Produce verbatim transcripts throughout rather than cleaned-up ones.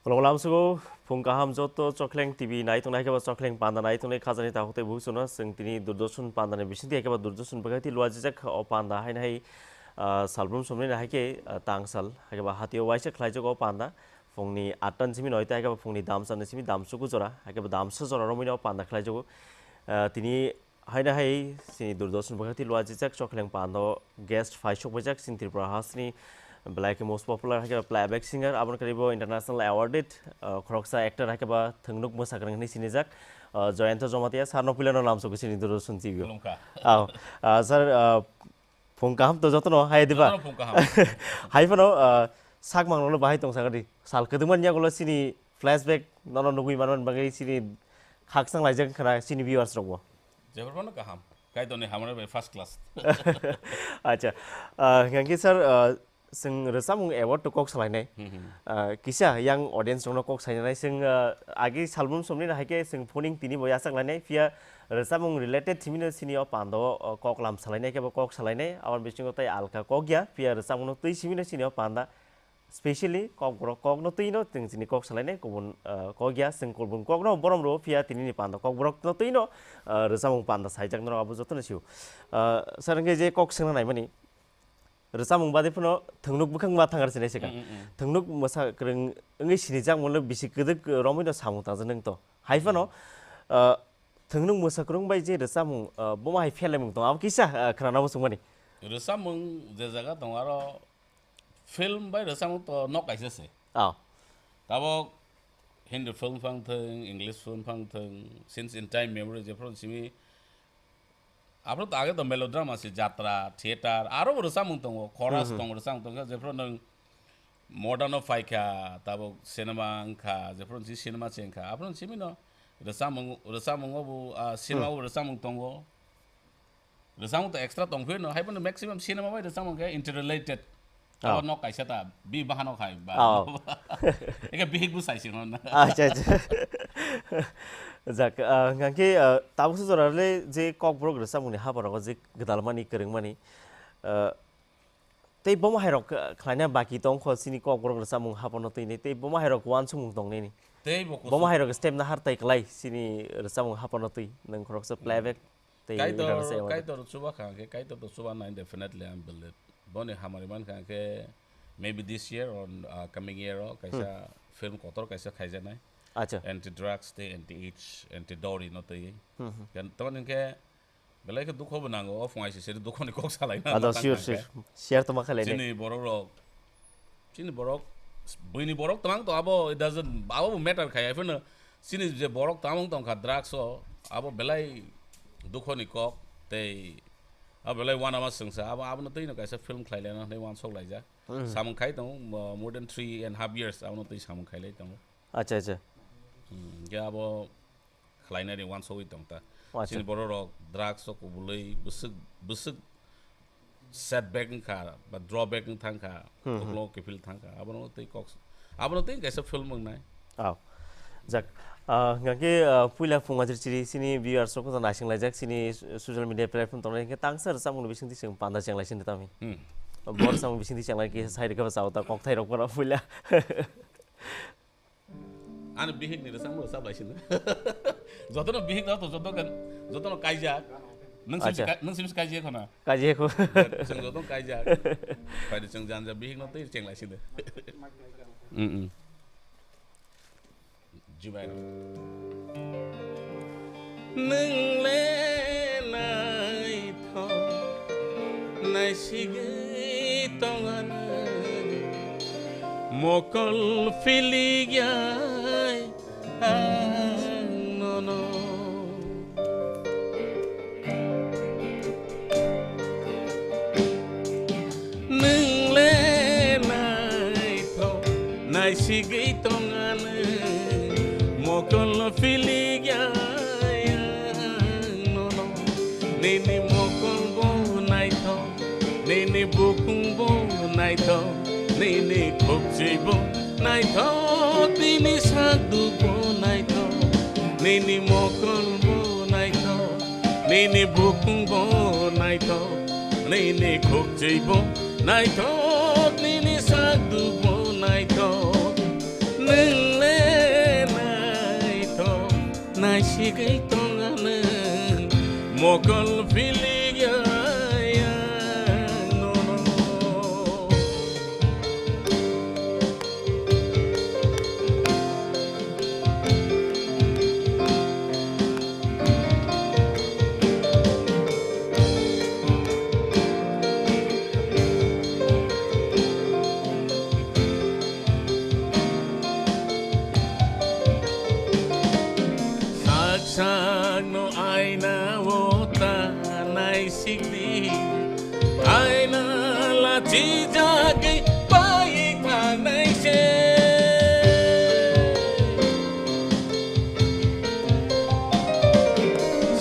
Kolok lamsugo, phung kaham joto Chokleng T V naitongnai haikhe ba Chokleng panda naitongnai khajani takhuk tei bukhuk chwngno chwng tini Doordarshan pandani bisingtwi haikhe ba Doordarshan bwkhakti luajijak o panda haino hai, ah, salbrum somni haikhe, ah, tangsal haikhe ba hatio waisa khlaijago o panda phungni atta ni simi noita haikhe ba phungni damsa ni simi damsugo jora haikhe ba damsa jora romwino o panda khlaijago. Ah, tini Haino hai chini Doordarshan bwkhakti luajijak Chokleng pando guest phai sokbaijak chini Tripura hasteni belai khe most popular haikhe playback singer, aboni karibo international awarded, uh, khoroksa actor haikhe ba Thwngnuk Mwsakwrwng hinwi sinijak, uh, Jayanta Jamatia sir no puilano lamsogo chini Doordarshan T V o. Khulumkha. Aw, uh, sir, uh, phung kaham to jotono hai diba? Jotono phung kaham. Hai phano, uh, sakmang no bahai tong sakadi. Sal kwdwngmani yagulo chini flashback nono nugwi manmani bagwi chini khakchang laijak khna chini viewers rokbo. Jephru phano kaham. Kaitorni hamari bai first class. Acha. Ah, hingkhe sir, ah, chwng rwchapmung award to kok salainai. Hmm, hmm. Ah, kisa yang audience rokno kok sainai chwng, ah, agi salbrum somni haikhe chwng phoning tini bo yachak lainai. Phiya rwchapmung related thimino chini o pando, o kok lam salainai khe bo kok salainai. Aboni bisingo tei alka kok ya. Phiya rwchapmungno twi simino chini o panda. Specially kokborok kokno twino chwng chini kok salainai kubun, ah, kok ya, chwng kubun kokno borom rwo, phiya tinini pando kokborokno twino, ah, rwchapmung panda saijak norok abo jotono sio. Ah, sir, hwnkhe je kok swngna naimani, rwchapmung bade phano Thwngnuk bwkhak ma thangar sinai se kha. Mm, mm, mm. Thwngnuk Mwsakwrwng wngwi sinijak mano bisi kwdwk romwino samung tangjak nung to. Hai phano, Mm. ah, Thwngnuk Mwsakwrwng bai je rwchapmung, ah, bomo hai phelemung tong, abo kisa, ah, khwnana muchungmani. Rwchapmung je jaga tongo aro film bai rwchapmung to nok kaisa se. Ah. Tabok Hindi film phang thwng, English film phang thwng, since in time memory jephru simi, aphuru to age to melodrama se, jatra, theater, aro bo rwchapmung tongo, chorus Hmm, hmm. tongo, rwchapmung tongo, jephru nwng modern o phaikha, tabok cinema wngkha, jephru si cinema chengkha, aphuru simi no rwchapmung, rwchapmung o bo, ah, cinema Hmm. o bo rwchapmung tongo. Rwchapmung to extra tong phio no, hai phano maximum cinema bai rwchapmung khe interrelated. Oh. Abo nok kaisa ta, bi bahan o khai ba. Oh. Eke bihik bu sai sing hon. Acha, acha. Jak, ah, hingkhe, ah, tabuk se jora le je kokborok rwchapmung ni haparo je gwdalmani, kwrwngmani, ah, tei bomo hai rok, ah, khlaina baki tong kho chini kokborok rwchapmung hapano twi ni, tei bomo hai rok uansukmung tong nini. Tei bo Bomo kusuk. Hai rok step na har tai klai chini rwchapmung hapano twi, nwng khoroksa Hmm. playback. Tei Kaitor, wngkha se wngkha. Kaitor chuba kha hwnkhe, Kaitor to chuba nai, definitely I believe. Boni hamari man kha hwnkhe, maybe this year or, uh, coming year o kaisa Hmm. film kotor kaisa khaijaknai. Acha. Anti drugs tei anti age, anti dowry no twi. Hmm, hmm. Kan tamani hwnkhe belai khe dukho bo nango, o phung aisi seri dukhoni kok salai na Ado, ma tang sure, kha sure. Hwnkhe. Share to ma khalai ne. Chini borok rok Chini borok, buini borok twmang to abo, it doesn't, abo bo matter khai, haphano chini je borok twmang tongkha drugs o, abo belai dukhoni kok, tei abo belai uanama swngsa, abo, abono twino kaisa film khlai laina hinwi uansuk laijak. Hmm. Samung khai tongo, mo-, more than three and half years, abono twi samung khailai tongo. Acha, acha. Hmm, hwnkhe abo khlainani uansugwi tong ta. O, acha. Chini borok rok drugs o kubulwi bwswk, bwswk setback wngkha ba drawback wng thangkha, Hmm, hmm. Uklok kiphil thangkha. Abono tei kok, abono tei kaisa film wngnai. Oh. Jak, ah, hingkhe, ah, puila phung ajir chiri chini viewers rok naising laijak chini social media platform tongnai hingkhe tangsa rwchapmung ni bisingtwi chwng panda cheng lai sini tami. Hmm. Bor samung bisingtwi cheng lai khe sai rwkha ba chao ta kokthai rok bono puila. Ani bihik ni rwchapmung rwchap lai sino. Jotono bihik no to joto kan, jotono kaijak. Nung sim Acha. Ka-, nung sim kaijak khona. Kaijak kho. Chwng jotono kaijak. Pai chwng janja bihik no tei cheng lai sino. Mm, mm. Jubair. Nwng le naithok naisigwi tong ano, mokol philikya ang nono. Nwng le naithok naisigwi tong ano, mokol philikya ang nono. Nini mokol bo naithok, nini bukhung bo naithok, nini khukchwi bo naithok, nini sakduk bo naithok, nini mokol bo naithok, nini bukhung bo naithok, nini khukchwi bo naithok, nini sakduk bo naithok. Nwng Sigwi tongani mokol pilik ya nono. Sak sakno aina o ta naisikdi. Aina lachijagwi pai thangnai se.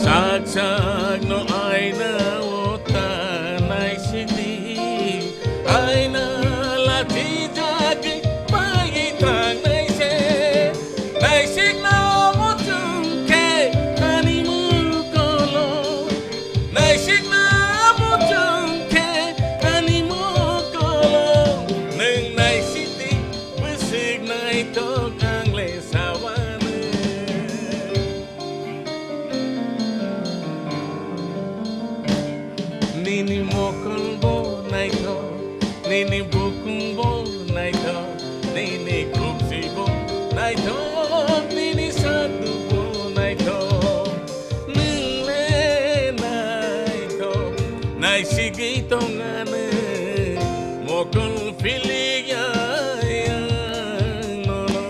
Sak sakno aina o ta naisikdi. Aina lachijagwi pai thangnai se. Naisikna muchung khe ani mokolo. Naisikna muchung khe ani mokolo. Nwng naisikdi bwswk naithok ang le sawano. Nini mokolbo naithok, nini bukungbo naithok, nini khukjibo naithok, nini sadubo naithok, nwng le naithok, naisigwi tongano mokol pilik ya nono.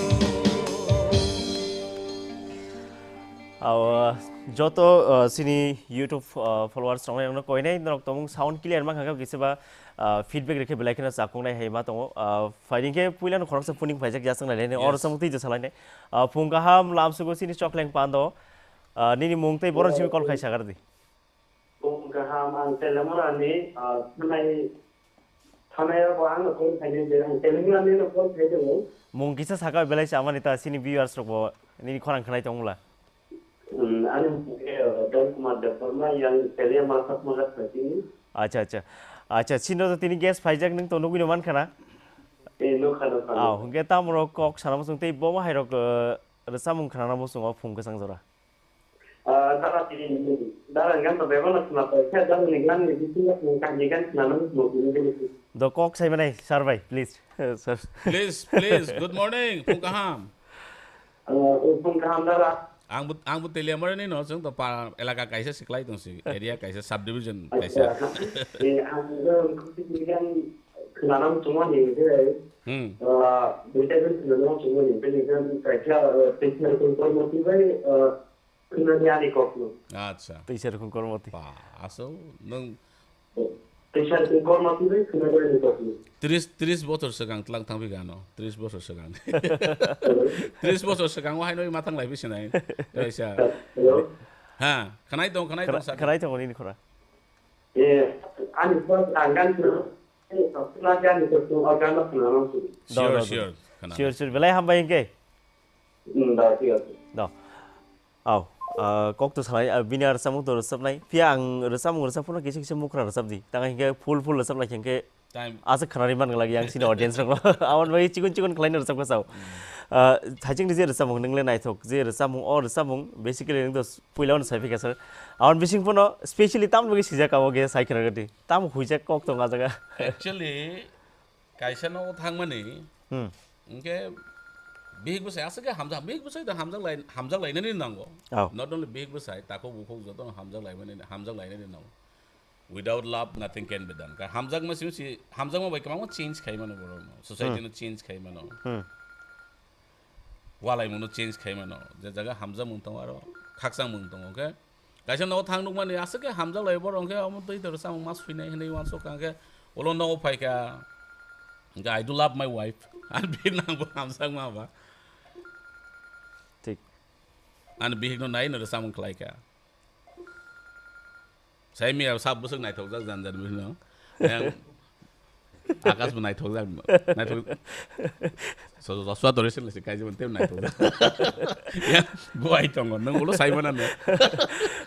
Aw, joto, uh, sini YouTube, uh, followers rok no koinai norok tongmung sound clear mankha khe kisa ba, uh, feedback rikhe belai kheno chakung nai hai ma tongo. Uh, phaidi khe puila no khoroksa puning phaijak jasang nai le, oro yes, samung twi jasa lai nai. Uh, phung kaham lamsugo sini chokleng pando. Uh, nini mung tei boron simi call khai sagar di. Phung kaham, ang Telemorani, ah, thanai, thanai rok ang call khainai je, ang Telemorani no call khai tongo. Mung kisa saka belai sa mani ta sini viewers rok bo nini khorang khnai tong mula. Hmm, ani mung khe, ah, Don Kumar Debbarma, yang Telemora Satmora Khaisini. Acha, acha. Acha, sino to tini guest phaijak nung to nugui no man khana. Eh, nukha, nukha, nukha. Aw, hwnkhe tamo rok kok sana muchung tei bo hai rok, eh, rwchapmung khana muchung o phung kwchang jora. Ah, dara tini, dara gan to bebana khna to, khe dara ni gan ni bisingo khna kahini gan khna nang khna khna khna. Do kok sai manai, sir bai, please. Sir. Please, please, good morning, phung kaham. Ah, phung kaham dara. Ang bo, ang bo Teliamura ni no, chwng to pa, elaka kaisa siklai tong si, area kaisa, subdivision kaisa. Acha. Eh, ang bo khna nang chuma ni je. Hmm. Ah, bita gan khna nang chuma ni, bini gan kaisa, ah, teacher ko kormo ti bai, ah, Khwnani ani kokno. Acha. Teisa rokom kormoti. Ba, aswk nwng Teisa rokom kormoti bai khwnani ani kokno. Tris, tris bochor swkang tlang thang phi gano. Tris bochor swkang. Tris bochor swkang o haino ma thang lai phi sinai. Teisa. Hello. Ha, khnai tong, khnai tong, khna-, sa. Khnai tong nini khora. Eh, ani bos anggan khna. Eh, khna ani kokno organ khna nang. Do, sure, do, do. Sure, khna. Sure, sure. Belai hambai hingke. Hmm, da, thik ase. Do. Aw, ah, kok to salai, ah, bini ar samung to rwchapnai. Phiya ang rwchapmung rwchap phano kisa kisa mukhra rwchap di. Tang hinkhe full full rwchap lai hinkhe time. Aswk khwnari man glak yang sini audience rok. Amon bai chikon chikon khlai no rwchap ka sao. Hmm. Ah, thaiching di je rwchapmung nung le naithok. Je rwchapmung, o rwchapmung basically nung to puila no sai phika sir. Amon bising phano specially tam logi sijak abo ge sai khna gati. Tam huijak kok to nga jaga. Actually, kaisa nogo thangmani, hmm, hwnkhe bihik bwsai aswk khe hamjak, bihik bwsai da hamjak lai, hamjak lainani nango. Oh. Not only bihik bwsai, takhuk bukhuk jotono hamjak laimani, hamjak lainani nango. Without love, nothing can be done. Ka hamjakma simi si, hamjakma bai kwbangma change khai mano borok no, society, hmm, no change khai mano. Hmm. Walaimungno change khai mano. Je jaga hamjakmung tongo aro khakchangmung tongo, hwnkhe kaisa nogo thang nukmani aswk khe hamjak lai borok, hwnkhe omo twi toro chamung ma swinai hinwi uansuk kha, hwnkhe ulo nogo phaikha, hwnkhe, "I do love my wife." Ani bihik nangbo hamjakma ba. Thik. Ani bihikno nai no rwchapmung khlaikha. Sai miya sab bwswk naithokjak jan jan bihikno. Yang Akash bo naithokjak, naithok. So, so, Joshua Torres le se kaijak tei naithokjak. Ya, bo ai tongo, nang ulo sai mana no.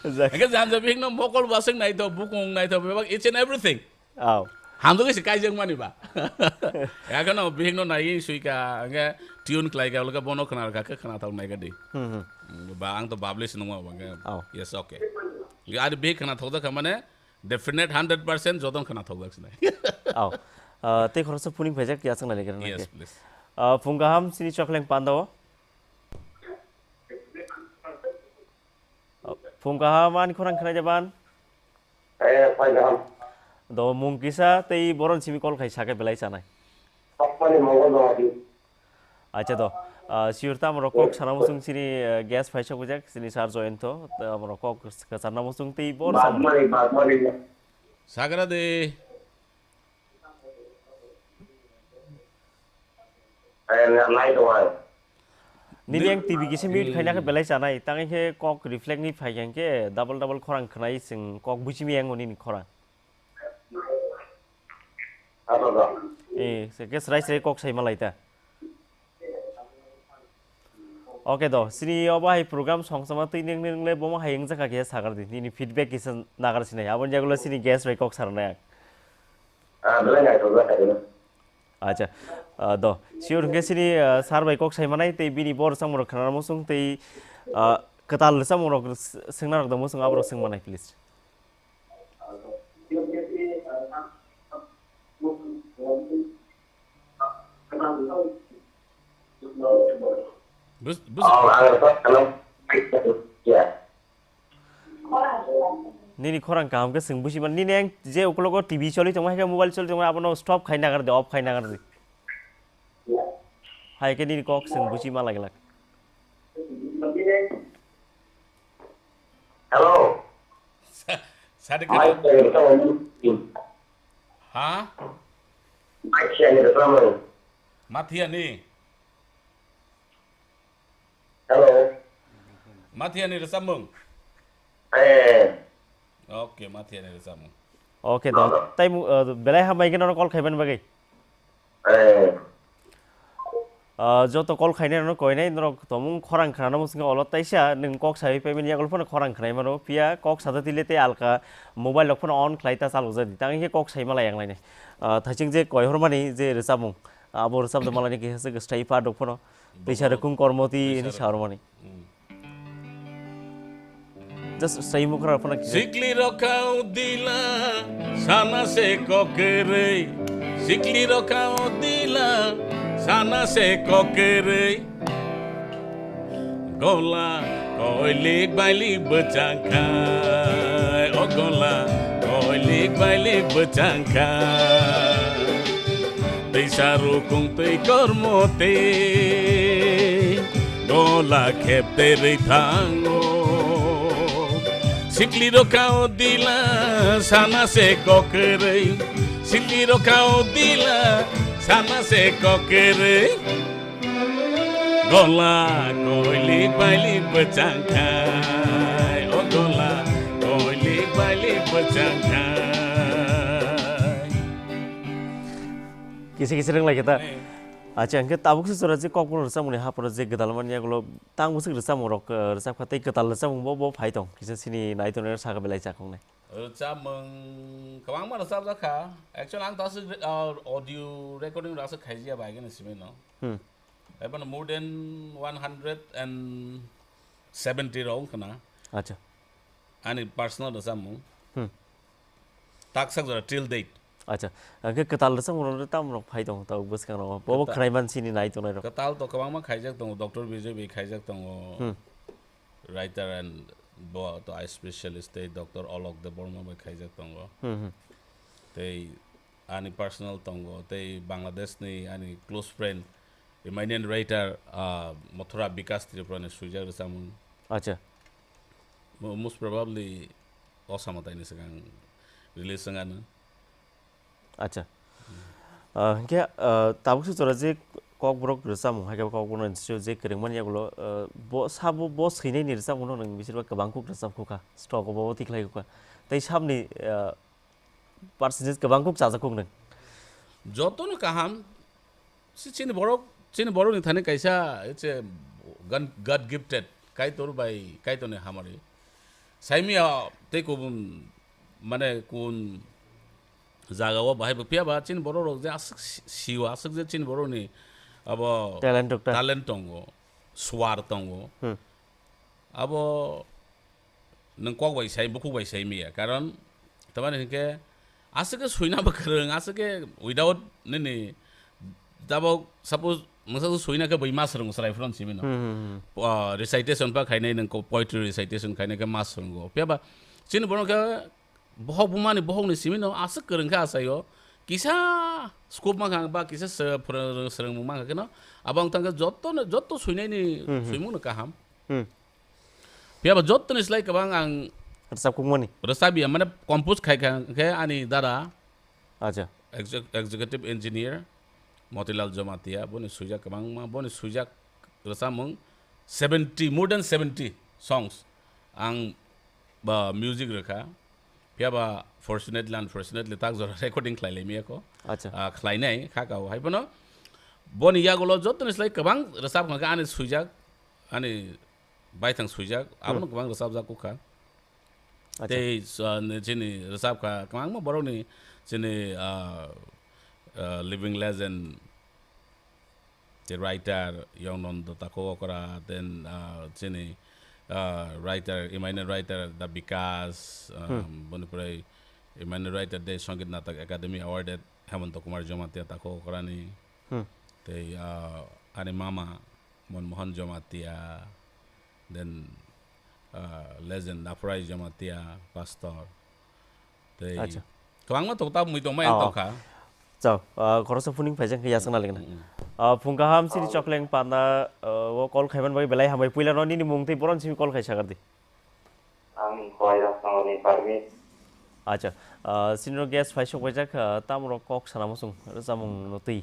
Jai. Hwnkhe jan jan bihikno mokol bwswk naithok, bukung naithok, bebak each and everything. Aw. Hamjagwi se kaijakmani ba. Yakhe no bihikno naiwi suika, hwnkhe tune khlai kha, bono khna rwkha khe khna thok nai kha di. Hmm, hmm. Mm, ba ang to babli se nungma ba khe. Oh. Yes, okay. Ari be khna thok da kha mane definite hundred percent joton khna thok dak sinai. Oh. Ah, tei khoroksa phuning phaijak ya chwng nai kha. Yes, please. Ah, phung kaham sini chokleng panda o. Phung kaham ani khorang khwnai jaban. Eh, phai kaham. Do mung kisa tei boron simi kol khai sake belai chanai. Pakmani mongol dong adi. Acha do. Ah, sure ta amro kok sana musung sini, eh, guest phai sok bujak sini sar join to. Ta amro kok kasana musung tei bor sam. Bagmani, bagmani. Sagra de. Eh, nai dong ai. Nini ang T V kisa mute khaina khe belai chanai, tang khe kok reflect ni phai khe double double khorang khwnai chwng kok buchimi yang nini khorang. Abo ba. Eh, se ke srai srai kok sai malai ta. Okay do, sini obo hai program song sama twi ning ning le bomo hai wngjakha khe sagar di, nini feedback kisa nagar sinai, aboni yagulo sini guest bai kok sarnai ang. Ah, belai nai thok jakha. Acha, ah, do. Sure hwnkhe sini, ah, sir bai kok sai manai tei bini bor rwchapmung rok khna musung tei, ah, kwtal rwchapmung rok s-, swngna rok do musung aborok swng manai please. Bus-, bus- Oh, ang rwchap khna. Ya. Nini khorang kaham khe chwng busi man. Nini ang je ukologo T V choli tongma, hai khe mobile choli tongma, abono stop khai nagar di, off khai nagar di. Hai khe nini kok chwng busi ma lagilak. Hello. Sa-, sadi Mai khe. Chayani rwchapmung. Ha? Mai Chayani rwchapmung. Mathiani. Hello. Mathiani rwchapmung. Eh. Okay, Mathiani rwchapmung. Okay, do. Hello. Tai mu, uh, belai hambai khe nono call khaiban bagwi. Eh. Uh, joto call khainai rokno koinai norok tomung khorang khnana musungkhe olo taisa nwng kok sawi paimani yagulo phano khorang khnai mano. Phiya kok sada tile tei alka mobile rok phano on khlai ta chalok jadi. Tang khe kok sai mala yang lainai. Uh, thaising je koi hormani je rwchapmung. Abo rwchapda malani kisa swk strai pha dok phano. Teisa rwkung kormoti hini sa rwmani. Hmm. Just strai mukra phano kisa. Sikli rokha udila sana se kokere. Sikli rokha udila sana se kokere. Gola koilik bailik bwchangkha, o gola koilik bailik bwchangkha. Teisa rukung twi kormo tei gola khep terwi thango. Sikli rokha o dila sana se kokrwi, sikli rokha o dila sana se kokrwi. Gola koilik bailik bwchangkhai, o gola koilik bailik bwchangkhai. Kisa kisa rwng lai khe ta. Acha, hwnkhe tabuk se jora je Kokborok rwchapmungni hapharo je gwdal mani yagulo tang bwswk rwchapmung rok, eh, rwchapkha tei kwtal rwchapmung bo, bo phai tong. Kisa sini nai tongnai saka belai chakoknai. Rwchapmung kwbangma rwchapjak kha. Actually, ang ta aswk re-, ah, audio recording rok aswk khaijya bai gana simi no. Hmm. Ebono more than one hundred and seventy rok wngkha na. Acha. Ani personal rwchapmung. Hmm. Taksa jora till date. Acha. Hwnkhe kwtal rwchapmung rok tam rok phai tong ta bwskang rok. Bobo kwtal khwnai man sini nai tongnai rok. Kwtal to kwbangma khaijak tongo, Doctor Bijoy bai khaijak tongo. Hmm. Writer and bo to eye specialist tei Doctor Alok Debbarma bai khaijak tongo. Hmm, hmm. Tei ani personal tongo, tei Bangladesh ni ani close friend, Iranian writer, ah, Mathura Bikas Tripura ni swijak rwchapmung. Acha. Mo-, most probably o samataini swkang release wngano. Acha. Ah, hwnkhe, ah, tabuk se jora je Kokborok rwchapmung, hai khe Kokborok ni je kwrwngmani yagulo, ah, bo sabo bo swinaini rwchapmung no nwng bisir ba kwbang kuk rwchap kha, stock o bo tikhlai kha. Tei sabni, ah, percentage kwbang kuk chajak kuk nwng. Jotono kaham, si chini borok, chini borokni thani kaisa, it's a God, God gifted, Kaitor bai, Kaitorni hamari. Saimia tei kubun, mane kun jaga o bahai bo phiya ba chini borok rok je aswk si-, sio aswk je chini borok ni, abo Talent rok ta. Talent tongo, swar tongo. Hmm. Abo nwng kok bai sai, bukhuk bai sai maya. Karon, tamani hinkhe, aswk khe suina bo kwrwng, aswk khe without nini, tabok, suppose, mungsa swina khe bai ma swrwngo chwrai phano simi no. Hmm, hmm, hmm. Ah, recitation pa khainai nwng ko-, poetry recitation khainai khe ma swrwngo. Phiya ba, chini borok khe bohok bumani bohokni simi no aswk kwrwng khe achaio. Kisa scope mankha ba kisa sw-, phwrwng-, swrwngmung mankha kheno. Abo wng tang khe jotto no, jotto swinaini Hmm, hmm. swimung no kaham. Hmm. Phiya ba jottoni slai kwbang ang Rwchap kukmani. Rwchapya, mane compose khai kha khe ani dada Acha. exec-, executive engineer Motilal Jamatia, boni swijak kwbangma, boni swijak rwchapmung seventy, more than seventy songs ang ba music rwkha. Phiya ba fortunately, unfortunately, tak jora recording khlai lai maya kho. Acha. Ah, khlainai kha kao. Hai phano boni yagulo jottoni slai kwbang rwchap kha ani swijak, ani baithang swijak, abono Hmm. kwbang rwchapjak kukha. Acha. Tei, uh, ni chini rwchapkha, kwbangma borokni chini, uh, uh, living legend, the writer, Yong Nondo Taku Okra, then, uh, chini, uh, writer, eminent writer, the Bikas, Hmm. um, boni pore eminent writer, the Sangeet Natak Academy awarded Hemanta Kumar Jamatia Taku Okrani, Hmm. tei, uh, ani mama, Monmohan Jamatia, then, uh, legend Naphrai Jamatia, pastor. Tei Acha. kwbangma tok tab mui tongmai ang Oh. tokha. Chao, uh, khoroksa phuning phaijak khe yasakna legna. Mm, mm. Uh, phung kaham sini Oh. chokleng panda, uh, o call khaiman bai belai hambai puila no nini mung tei boron simi call khai sagar di. Ang Koirasongoni Parmit. Acha, uh, sini ro guest phai sok baijak, uh, tamro kok sana musung, rwchapmung no twi.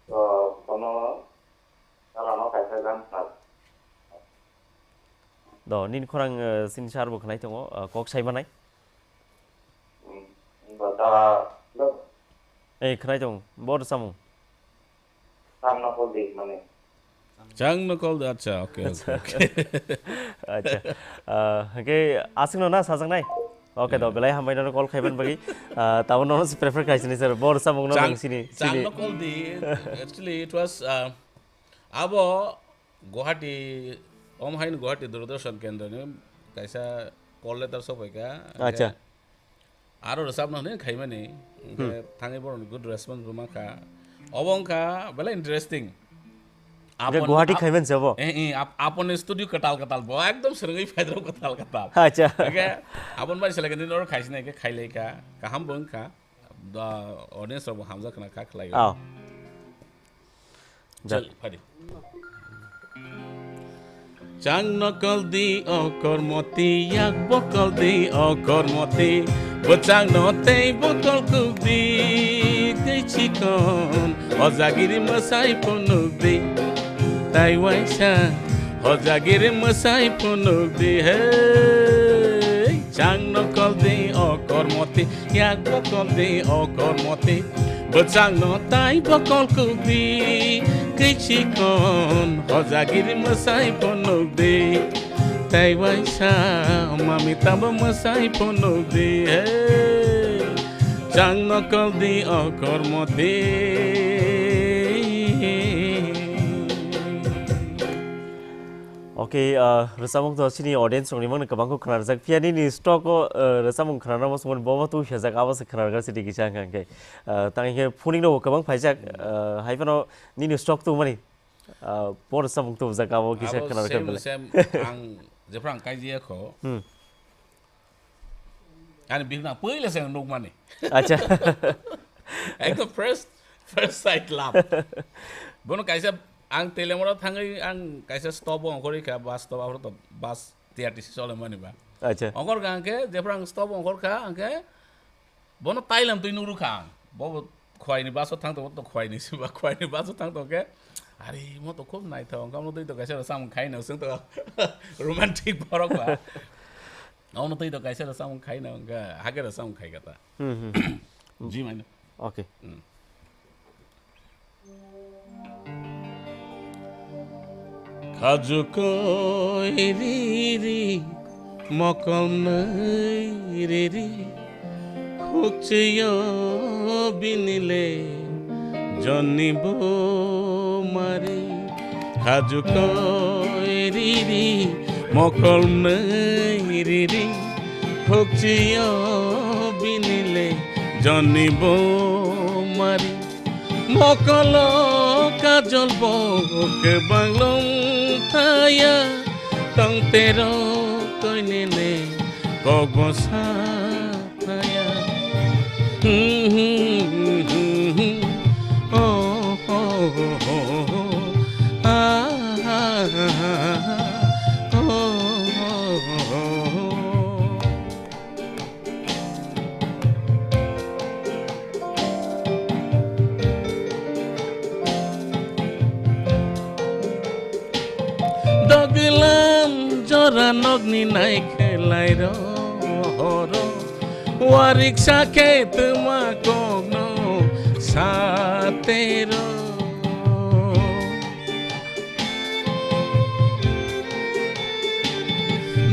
To, kono Salano kaisa gan sar. Do, nini khorang, eh, sini sar bo khnai tongo, eh, kok sai manai. Hmm, ba da, lo. Eh, khnai tongo, bo rwchapmung. Chang no kol di, mane. Chang no kol di, acha, okay, okay, okay. Acha. Ah, hwnkhe aswk no na sajaknai? Okay, do, belai hambai no call khaiban bagwi. Ah, tabo no prefer khai sini sir, bo rwchapmung no Chang, nang sini, chang sini. No kol di, actually it was, uh, Abo Guwahati, om haino Guwahati Doordarshan Kendra ni kaisa call letter sophaikha. Acha. Aro rwchapna hwnwi khaimani, hwnkhe Hmm. thangwi borokni good response bo mankha. Obo wngkha belai interesting. Hwnkhe Apon, Guwahati ap-, khaiman se obo? Eh, eh, ap-, apon studio kwtal kwtal bo ekdom swrwngwi phaidrop kwtal kwtal. Acha. Hwnkhe aboni bai selekhe nini oro khaisina khe khailaikha, kaham bo wngkha. Da audience rok bo hamjak khna kha khlai. Oh. Chal, phadi. Chang no kol di o kormoti, yak bo kol di o kormoti. Bwchang no tei bo kol kuk di, tei chikon. Hojagiri mwsai phunuk di, tai waisa. Hojagiri mwsai phunuk di, hey. Chang no kol di o kormoti. Yak bokol di o kormoti, bwchang no tai bokol kuk di, kwi chikon hojagiri mwsai phunuk di, tai waisa mami tabo mwsai phunuk di, hey, chang no kol di o kormoti. Okay, ah, rwchapmung to chini audience rokni mangno kwbangkhe khwnarwjak. Phiya nini stock o, ah, rwchapmung khwnarwma songmani bobo tu phiyajak, abo se khwnarwkha chini kisa hwnkha hwnkhe. Ah, tang hwnkhe phuning rokbo kwbang phaijak, ah, hai phano nini stock tongmani, ah, bo rwchapmung tubujak, abo kisa Abo khwnarwkha same, belai. Same, ang jephru ang kaijaya kho. Hmm. Ani bihikno puila se ang nukmani. Acha. Ekdom first, first sight love. Bono kaisa ang Telemora thangwi ang kaisa stop o ongkhorwi kha, bus stop, aphuru to bus T R T C chole mani ba. Acha. Ongkhor kha ang khe, jephru ang stop o ongkhor kha ang khe, bono tailam twi nukru kha ang. Bo khwaini bus o thang tongo, to khwaini si ba, khwaini bus o thang tongo khe, "Ari, mo to khub naithok, wngkha mo twi to kaisa samung khaino," swng to romantic borok ba. Ono twi to kaisa rwchapmung khaino wngkha, hakhe rwchapmung khai kha ta. Hmm, hmm. Ji maino. Okay. Hmm. Khaju koi ri ri, mokol nai ri ri, khukchiyo bini le Jonni bo mari, khaju koi riri, mokol nei riri, khokchiyo binile, jonni bo mari, mokolo kajol bo kwbang long thaya, tongtero koinene kok bo sa thaya. Oh, oh, oh, oh, ah, ah, ah, oh, oh, oh, oh. Doglam jora nokni naikhe lairo horo, wariksa khe twma kokno satero.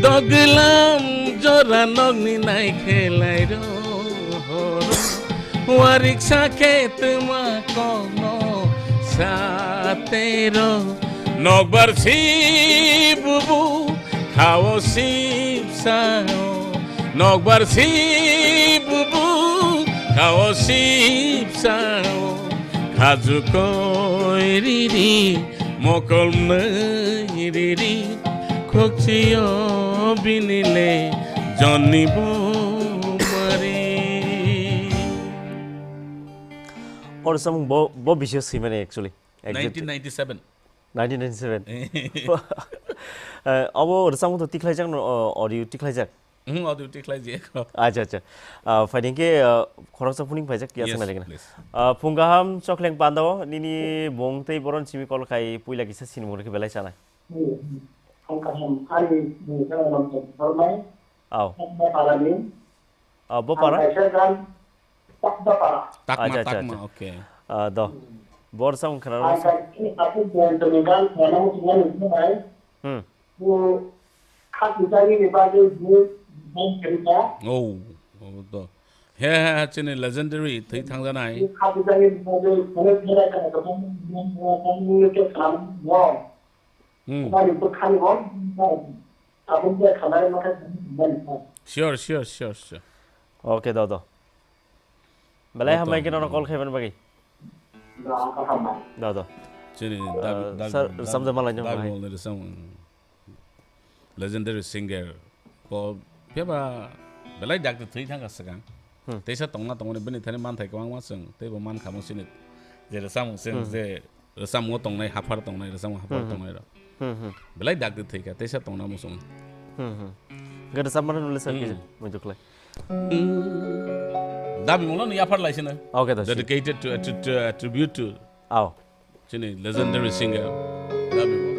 Doglam jora nokni naikhe lairo horo, wariksa khe twma kokno satero. Nokbar si bubu khao sipsao, nokbar si bubu khao sipsao. Khaju koi riri, mokol mwnwi riri, khokchiyo binile jonni bo mari. Or samung bo, bo bisyo swimani actually. Exactly. Nineteen ninety-seven. Nineteen ninety-seven. Eh, abo rwchapmung to tikhlaijak no, o, audio tikhlaijak? Hmm, audio tikhlai jiyakho. Acha, acha. Ah, phaidi khe, ah, khoroksa phuning phaijak ya. Yes, sanai legena. Please. Ah, phung kaham chokleng pandao, nini mung tei boron simi call khai puila kisa sinimung rikhe belai chanai. Phung kaham, ani mung khe Ananto Dharmai. Aw. Takma parani. Ah, bo para? Ang kaisa gan Takma para. Takma, acha, acha, Takma, acha. Okay. Ah, do. Hmm. Bor samung khna. Ang kaisa gan Takma para. Hmm. Bo khati jani ni bagwi bo ban kharika. Oh, oh, do. He, he, he, chini legendary thwi thangjanai. Bo khati jani ni bagwi khati jani ni bagwi khati jani ni bagwi khati jani ni bagwi. Hmm. Mani bo khani bo. Abo bo khani bo. Sure, sure, sure, sure. Okay, do, do. Belai hambai khe nono call khaiban bagwi. Da, da. Chini, uh, dag, dag, sir, dag, samjak malai no dagmol ni rwchapmung. Legendary singer. Ko, phiyaba belai dak de thwi thangkha swkang. Hmm. Teisa tongna tongmani bini thani manthai kwbangma chwng, teibo mankha mo chini. Je rwchapmung chwng, hmm, je rwchapmungo tongnai, haphar tongnai, rwchapmung haphar, hmm, hmm, tongnai rok. Hmm, hmm. Belai dak de thwi kha, teisa tongna muchung. Hmm, hmm. Gada samar nule sir, hmm, kisa, mujuk lai. Dabi mungno ni yaphar lai sino. Okay, da, sure. Dedicated to, to, to, a tribute to, aw, chini legendary singer Dabi Mung.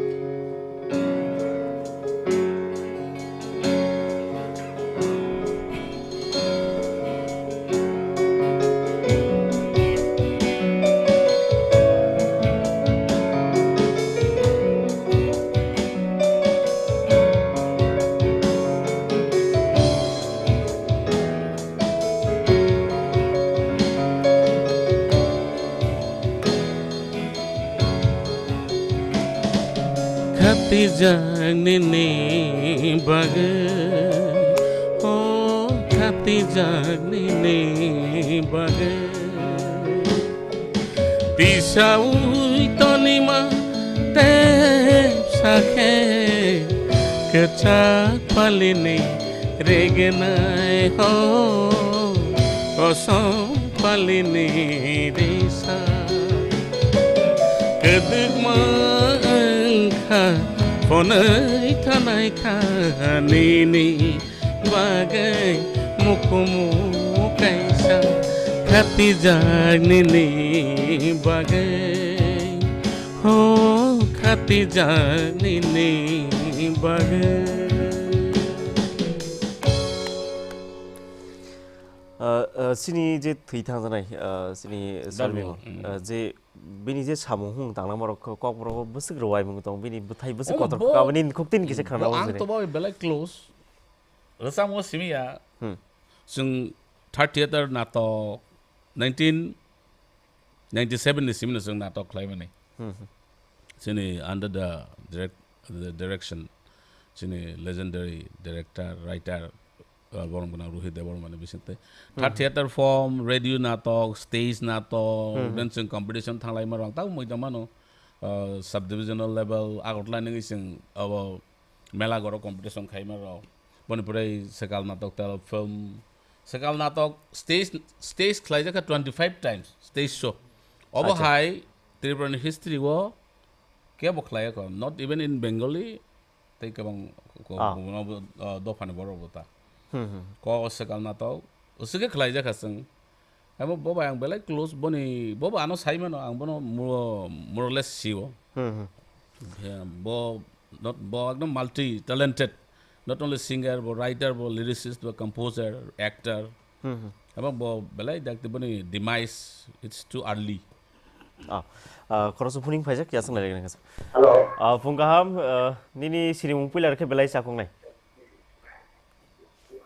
Khatijak nini bagwi, o khatijak nini bagwi. Tisaui tonima tepsa khe kwchak palini regenai ho, kosom palini risa. Kwdwkma wngkha phonoi thanai kha nini bagwi mukumu kaisa khatijak nini bagwi, ho khatijak nini bagwi. Ah, ah, chini je thwi thangjanai, ah, chini Dal Sarming, Mung, mm, ah, je bini je samung hung tangna borok kok, kok borok bwswk rwai mung tong, bini bwthai bwswk, oh, kotor bo, kabani khuk tin kisa, hmm, khana bo ang to bo belai close. Rwchapmung simi ya. Hmm. Chwng third theater natok nineteen Ninety seven ni simi no chwng natok khlai mani. Hmm, hmm. Chini under the direct, the direction, chini legendary director, writer, uh, borok gwnang Rohit Debbarma ni bisingtwi. Hmm, third hmm. Theater form, radio natok, stage natok, hmm, hmm. Then chwng competition thanglai ma rang tak moi tong mano, uh, subdivisional level, Agartala nungwi chwng abo mela goro competition khaima rok. Boni pore Sekal natok tel film. Sekal natok stage, stage khlaijak kha twenty five times, stage show. Obo acha. Hai Tripura ni history o kebo khlai kho, not even in Bengali, tei kwbang ko-, ah. Ko-, uh, dophani borok bo ta. Hmm, hmm. Ko Sekal natok, usike khlaijak kha chwng. Abo bo bai ang belai close, boni, bo bo ano sai mano, ang bono more, more or less sio. Hmm, hmm. Yeah, bo not, bo ekdom multi talented. Not only singer, bo writer, bo lyricist, bo composer, actor. Hmm, hmm. Abo bo belai dakti boni demise, it's too early. Ah, ah, khoroksa phuning phaijak, ya swngnai rega nang. Hello. Ah, phung kaham, ah, nini sinimung puila rwkhe belai chakung nai.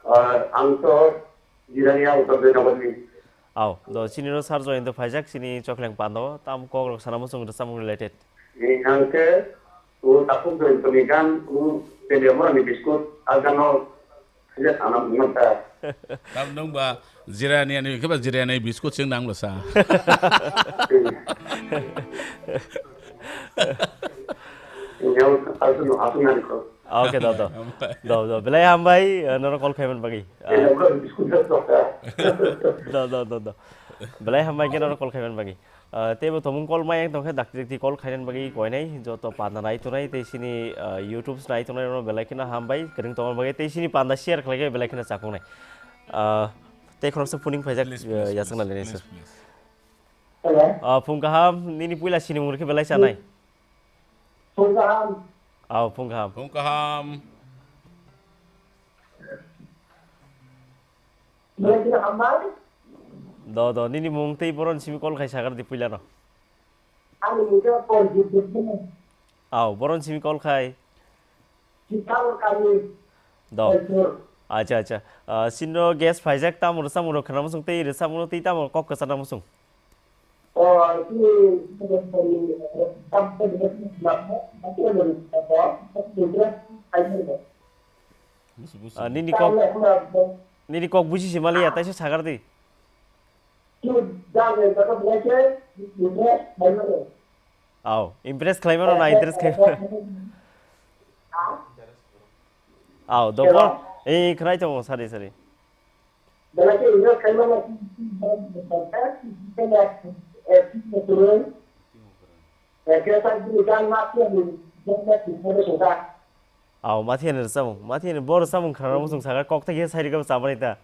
Ah, ang to Jirania, Uttar Joynagar ni. Aw, do chini ro sar Joyonto phaijak chini Chokleng Pando, tam kok rok sana muchung rwchapmung related. Ni ang khe o takhuk Joyonto ni gan, o Telia Mora ni biskut, a gan no khaijak sana mungmanta. Tam nung ba Jirania ni khe ba Jirania ni biskut sing nang lo sa. Yang asal, asal nang ko. Okay, do, do. Hambai. Do, do. Belai hambai, eh, noro call khaiman bagi. Eh, do, do, do, do. Belai hambai ke noro call khaiman bagi. Eh, tebo tomung call mai yang tongkhe dakti dakti call khainan bagi koinai, joto panda nai tunai, tei sini, eh, YouTube nai tunai, no belai kheno hambai, kering tongman bagi, tei sini panda share khlaike belai kheno chakung nai. Eh, tei khoroksa phuning phaijak, please, eh, please, yasang please, nalini please, sir. Please. Hello? Ah, phung kaham, nini puila sinimung rwkhe belai chanai. Phung kaham. Aw, phung kaham. Phung kaham. Belai kheno hambai. Do, do, nini mung tei boron simi call khai sagar di puila no. Ani mung khe Pranjit Debbarma. Aw, boron simi call khai. Chikal kami. Do. Acha, acha. Ah, sinro guest phaijak tamo rwchapmung rok khna muchung tei rwchapmung tei tamo kok kwchana muchung. O, chini, Busu, busu. Ah, nini kok, nini kok buji si maliya, taisa sagar di. Aw, impress khlaimano na, impress khlaimano. Aw, doktor, eh, khwnai tongo, sari, sari. Aw, mathiani rwchapmung, mathiani bo rwchapmung khna muchung sakha, kok thai khe sairikhe chamani ta.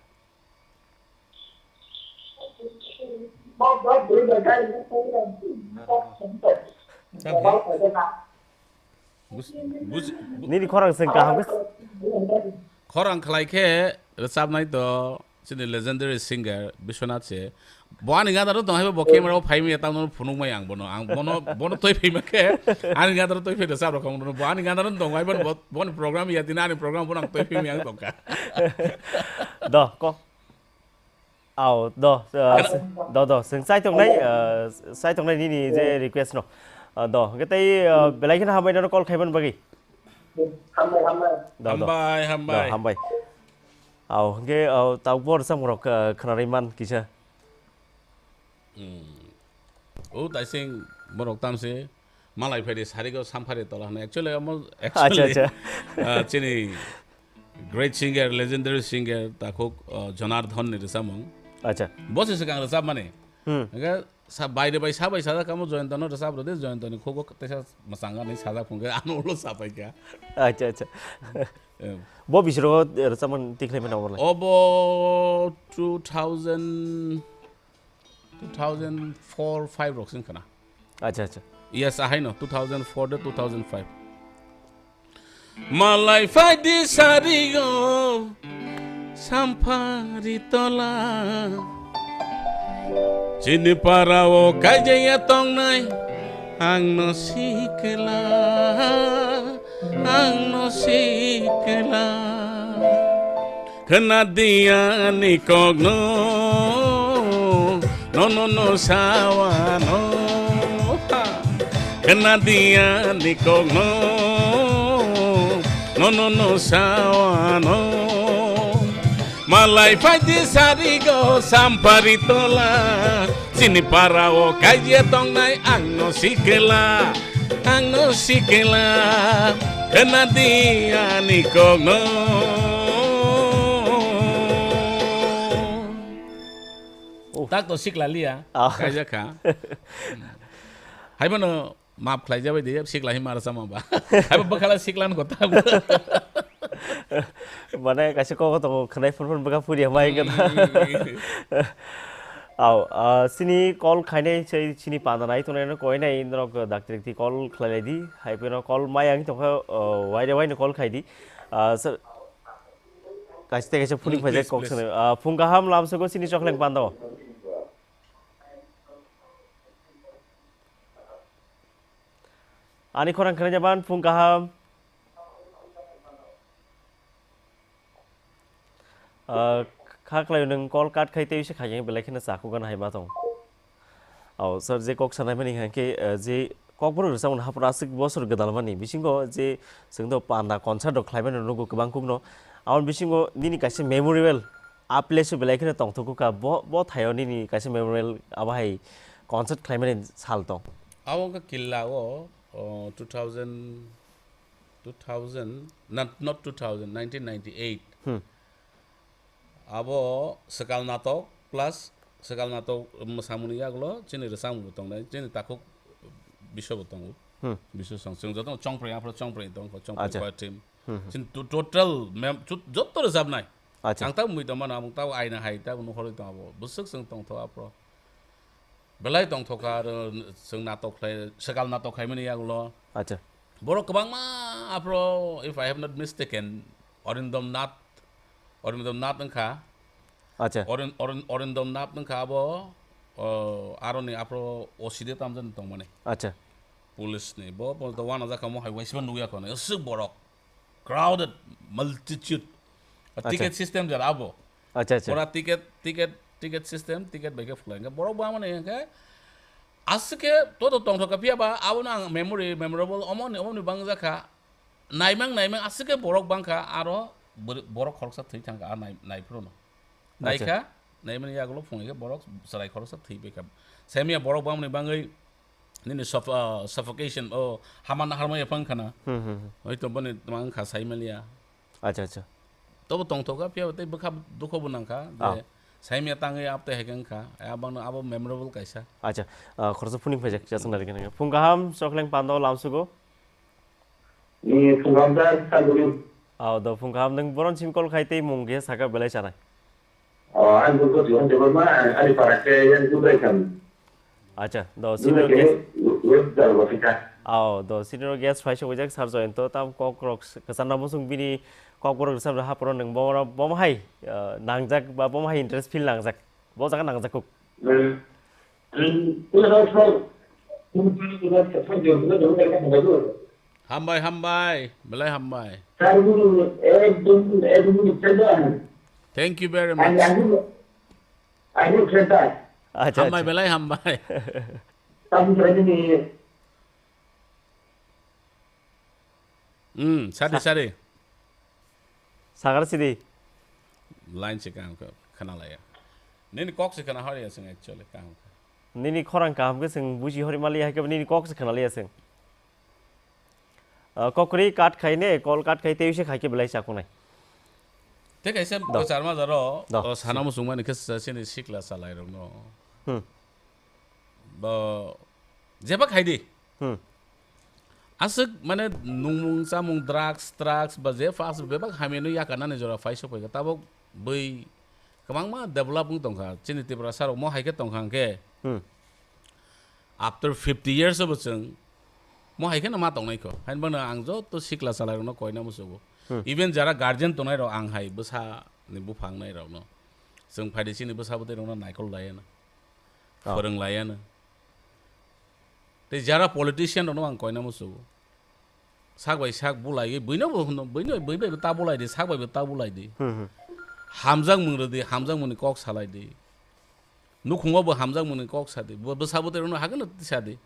Bus-, bus-, bu- Nini khorang seng kaham khe. Khorang khlai khe rwchapnai to chini legendary singer Biswanath se. Bo ani gana ro tong hai bo camera o phai maya tamo phunuk mai ang bono. Ang bono, bono toi phai ma khe ani gana ro toi phai rwchap rok ang bono. Bo ani gana ro tong hai bo, bo ni program ya tin ani program bono ang toi phai maya ang tongkha. Do, kok. Aw, do, uh, Hello. S-, do, do, swng chai tongnai, uh, chai tongnai nini je request no. Uh, do, hwnkhe tei, uh, belai kheno hambai nono call khaiman bagwi. Hambai, hambai. Do, do. Hambai, hambai. Do, hambai. Aw, hwnkhe, uh, tabuk bo rwchapmung rok, uh, khwnarwi man kisa. Hmm. O taising borok tamse malai phaidi sarigo samphari tola hwnwi. Actually, omo, actually, acha, acha. Ah, chini great singer, legendary singer, takhuk, ah, Jonardhan ni rwchapmung. Acha. Bo se swkang rwchapmani. Hmm. Hwnkhe sa-, baire bai sabai sajak kamo Joyonto no rwchap rwdi, Joyonto ni khugo teisa mwchang ani sajak phungkhe ano ulo sapaikha. Acha, acha. Em. Bo bisiro rwchapmani tikhlai mano obolai. Obo two thousand, two thousand four five rok sing khana. Acha, acha. Yes, ahaino two thousand four de two thousand five. Malai phaidi sarigo samphari tola. Chini para o kaijaya tongnai ang no sikla, ang no sikla. Khna di ani kokno, Nono no sawano, ha. Kena dia ni kok no. Nono no sawano. Malai phaidi sari go sampari tola. Chini para o kaijia tongnai ang no sikela. Ang no sikela. Kena dia ni kok no. Oh. Tak to sikla liya. Ah. Kaijak kha. Haibo no map khlai jabai de sikla hi mara sama ba. Haibo bakhala sikla no kota. Mane kaisa kok to khnai phun phun baka puri hamai kata. Hmm. Au, ah, sini call khainai sei sini panda nai tongnai no koi nai norok daktir ti call khlai lai di. Haibo no call mai ang tongkha, oh, waire waine call khai di. Ah, sir, kaisa te kaisa phuni Hmm, phaijak please, kok please. Sene. Ah, phung kaham lamsogo sini chokleng pando. Ani khorang khana jaban phung kaham. Ah, kha khlai nung call cut khai tei se khaiyang belai kheno chakugan hai ma tong. Oh, sir, je kok sanai mani hwnkhe, eh, je Kokborok rwchapmung haphano aswk bosor gwdalmani bisingo je chwng do panda concert rok khlaimani nugo kwbang kokno. Aboni bisingo nini kaisa memorial a place o belai kheno tongthokgwkha. Bo, bo thaio nini kaisa memorial abo hai concert khlaimani sal tong. Abo wngkha Killa o, o, two thousand, two thousand, not, not two thousand, nineteen ninety-eight. Hmm. Abo swkal natok plus swkal natok mwsamungni yagulo chini rwchapmung bo tongnai, chini takhuk biso bo tongo. Hmm. Biso song, chwng jotono chongpreng, aphro chongpreng tongkho, chongpreng Acha. Choir team. Hmm, hmm. Chini to-, total mem-, chut-, jotto rwchapnai. Acha. Ang tabuk mui tongmano, ang tabuk aina hai, tabuk nukhorwi tong abo. Bwswk chwng tongtho aphro. Belai tongthokha aro chwng natok khlai, swkal natok khaimani yagulo. Acha. Borok kwbangma aphro, if I have not mistaken, Arindam Nath, Arindam Nath wngkha. Acha. Arin-, Arin-, Arindam Nath wngkha abo, o, aroni aphro O C de tamjani tongmani. Acha. Police ni. Bo, bo to wana jakha mo hai waisima nukya khone. Aswk borok. Crowded, multitude. Acha. Ticket system jara abo. Acha, acha. Pura ticket, ticket, ticket system, ticket bai khe phlai. Hwnkhe borok bo amoni hwnkhe aswk khe to, to tongthok kha phiya ba, abono ang memory, memorable, omoni, omoni bang jakha. Naimang, naimang aswk khe borok bang kha, aro bor-, borok khoroksa thwi thang kha, a nai, nai phuru no. Acha. Naikha, naimani yagulo phungai khe borok chwrai khoroksa thwi bai kha. Saimanya borok bangmani bangwi nini suff-, ah, suffocation, o hama naharmaya phang khana. Hmm, hmm, hmm. Hoi to boni twmang kha saimaliya. Acha, acha. Tobo tongthok kha, phiya tei bwkha dukho bo nang kha, je Ah. saimanya tangwi abtei hai khe wng kha. Abangno abo memorable kaisa. Acha, ah, khoroksa phuning phaijak, jasung nari khe nang khe. Phung kaham, chokleng pando lamsugo. Ni phung kaham da, saguri. Aw, do phung kaham, nwng boron sim call khai tei mung khe saka belai chanai. Oh, ang Gurkha Johan Debbarma, ani para khe yang Dubai kami. Acha, do Dubai senior khe guest. West Dalbatika. Aw, do senior guest phai sokjak sir Joyonto, tam kok rok kwcham na musung bini kok borok rwchap rw hapro nwng bomo, bomo hai, eh, nangjak ba bomo hai interest feel nangjak. Bo jaga nangjak kuk. Hmm. Hmm. Hambai, hambai, belai hambai. Sir, ekdom, ekdom. Thank you very much. Acha, hambai, acha. Belai hambai. Hmm, sari, Sa- sari. Sagar sidi. Line se kaham khe khna laya. Nini kok se khna hor ya sing actually kaham khe. Nini khorang kaham khe sing buji hori mali hai khe nini kok se khna laya sing. Ah, kokri cut khai ne, call cut khai tei se khai khe belai chakunai. Te kaisa Do. Kwchar majaro, Do. O sana musung mani khe sa sini sikla salai rok no. Hmm. Bo, jeba khai di. Hmm. Aswk mane nungmung chamung drugs, drugs ba je fast bebak hamya no yakarnani jora phai sok phaikha. Tabok bui kwbangma develop wng tongkha. Chini Tiprasa rok mo hai khe tongkha hwnkhe. Hmm. After fifty years obo chwng mo hai kheno ma tongnai kho. Hain bano ang joto sikla salai rokno koina musugo. Hmm. Even jara guardian tongnai rok ang hai bwsa ni buphang nai rokno. Chwng phaidi chini bwsa bwtwi rokno naikol laiya na. Oh. Phwrwng laiya na. Tei jara politician rokno ang koina musugo. Sak bai sak bulai, buino bo hwno, buino, bui bai bo ta bulai di, sak bai bo ta bulai di. Hmm, hmm. Hamjak mung rw di, hamjak mung ni kok salai di. Nukhungo bo hamjakmani kok sadi. Bo bwsa bwtwi rokno hakheno tisadi.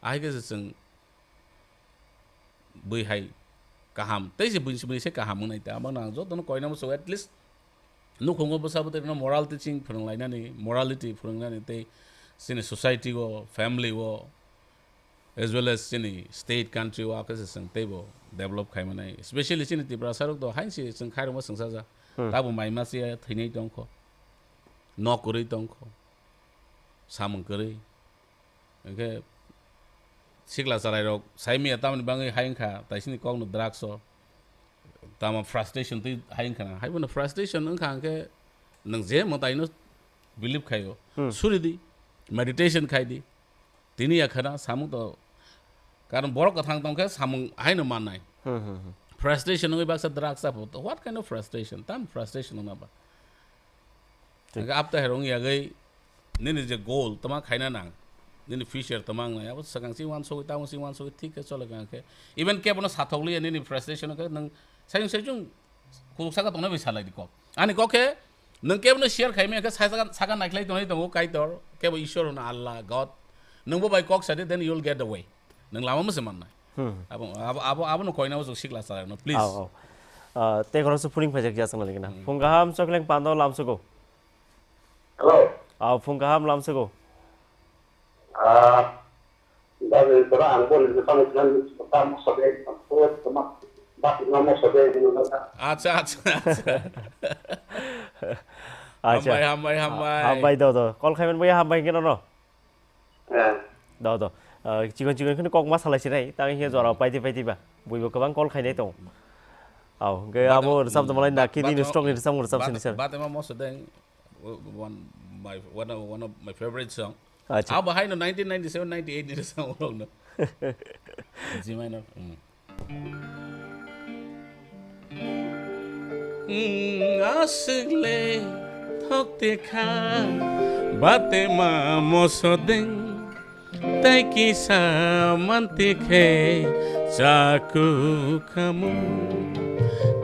Ahai khe se chwng bwi hai kaham. Tei se bini se bini se kaham wngnai ta. Abang nang jotono koina muchungo at least nukhungo bwsa bwtwi rokno moral teaching phwrwnglainani, morality phwrwngnani tei chini society o, family o, as well as chini state, country o, akhe se chwng teibo develop khai manai. Especially chini Tiprasa rok do hain se chwng khairokma chwngsaja. Hmm. Tabo mai masiya thwinai tongkho, nok kwrwi tongkho, samung kwrwi. Hwnkhe sikla chwrai rok sai manya tamoni bagwi hai wngkha, taisini kokno drugs o, tamo frustration twi hai wngkha na. Haibono frustration wngkha hwnkhe nwng je mwtaino believe khaio, Hmm. suri di, meditation khai di. Tini ya khana samung to, karon borok kwthang tong khe samung haino mannai. Hmm, hmm, hmm. Frustration wngwi baksa drugs chapho. What kind of frustration? Tam frustration wngna ba? Thik. Hwnkhe apta herong yagwi nini je goal tama khaina nang, nini future tama wngnai, abo swkang si uansugwi, tamo si uansugwi thik khe chole kha khe. Even kebono sathok liya nini frustration khe nwng sayung sayung khuluk saka tongna bai salai di kok. Ani kok khe nwng kebono share khai maya khe saka, saka naikhlai tongnai tongo Kaitor, kebo Ishwar hwno Allah, God. Nwng bo bai kok sadi, then you will get the way. Nwng lama mase mannai. Hmm. Abo, abo, abo, abono koina bo sikla sa no, please. Au, au. Ah, tei khoroksa phuring phaijak ya chwngno ligina. Hmm. Phung kaham chokleng pando lamsugo. Hello. Au, phung kaham lamsugo. Ah, da de tora ang bol ni pang kan ta mo sobe, ko tama, ba no mo sobe ni na. Acha, acha, acha. Hambai, hambai, hambai. Hambai do, do. Call khaiman boya hambai keno no. Eh. Do, do. Ah, chikon chikon kheno kok ma salai sinai, tang hiya jora paiti paiti ba. Buibo kwbang call khainai tong. Au, ge abo rwchap tongmalai na kidney stone ni rwchap rwchap sini sir. Bate ma moso deng, one, my, one of, one of my favorite song. Acha. Abo hai no nineteen ninety-seven ninety-eight ni song rok no. Jimai no. Hmm. Aswk le thok te kha, bate ma moso deng, tei kisa manti khe chaku khamu.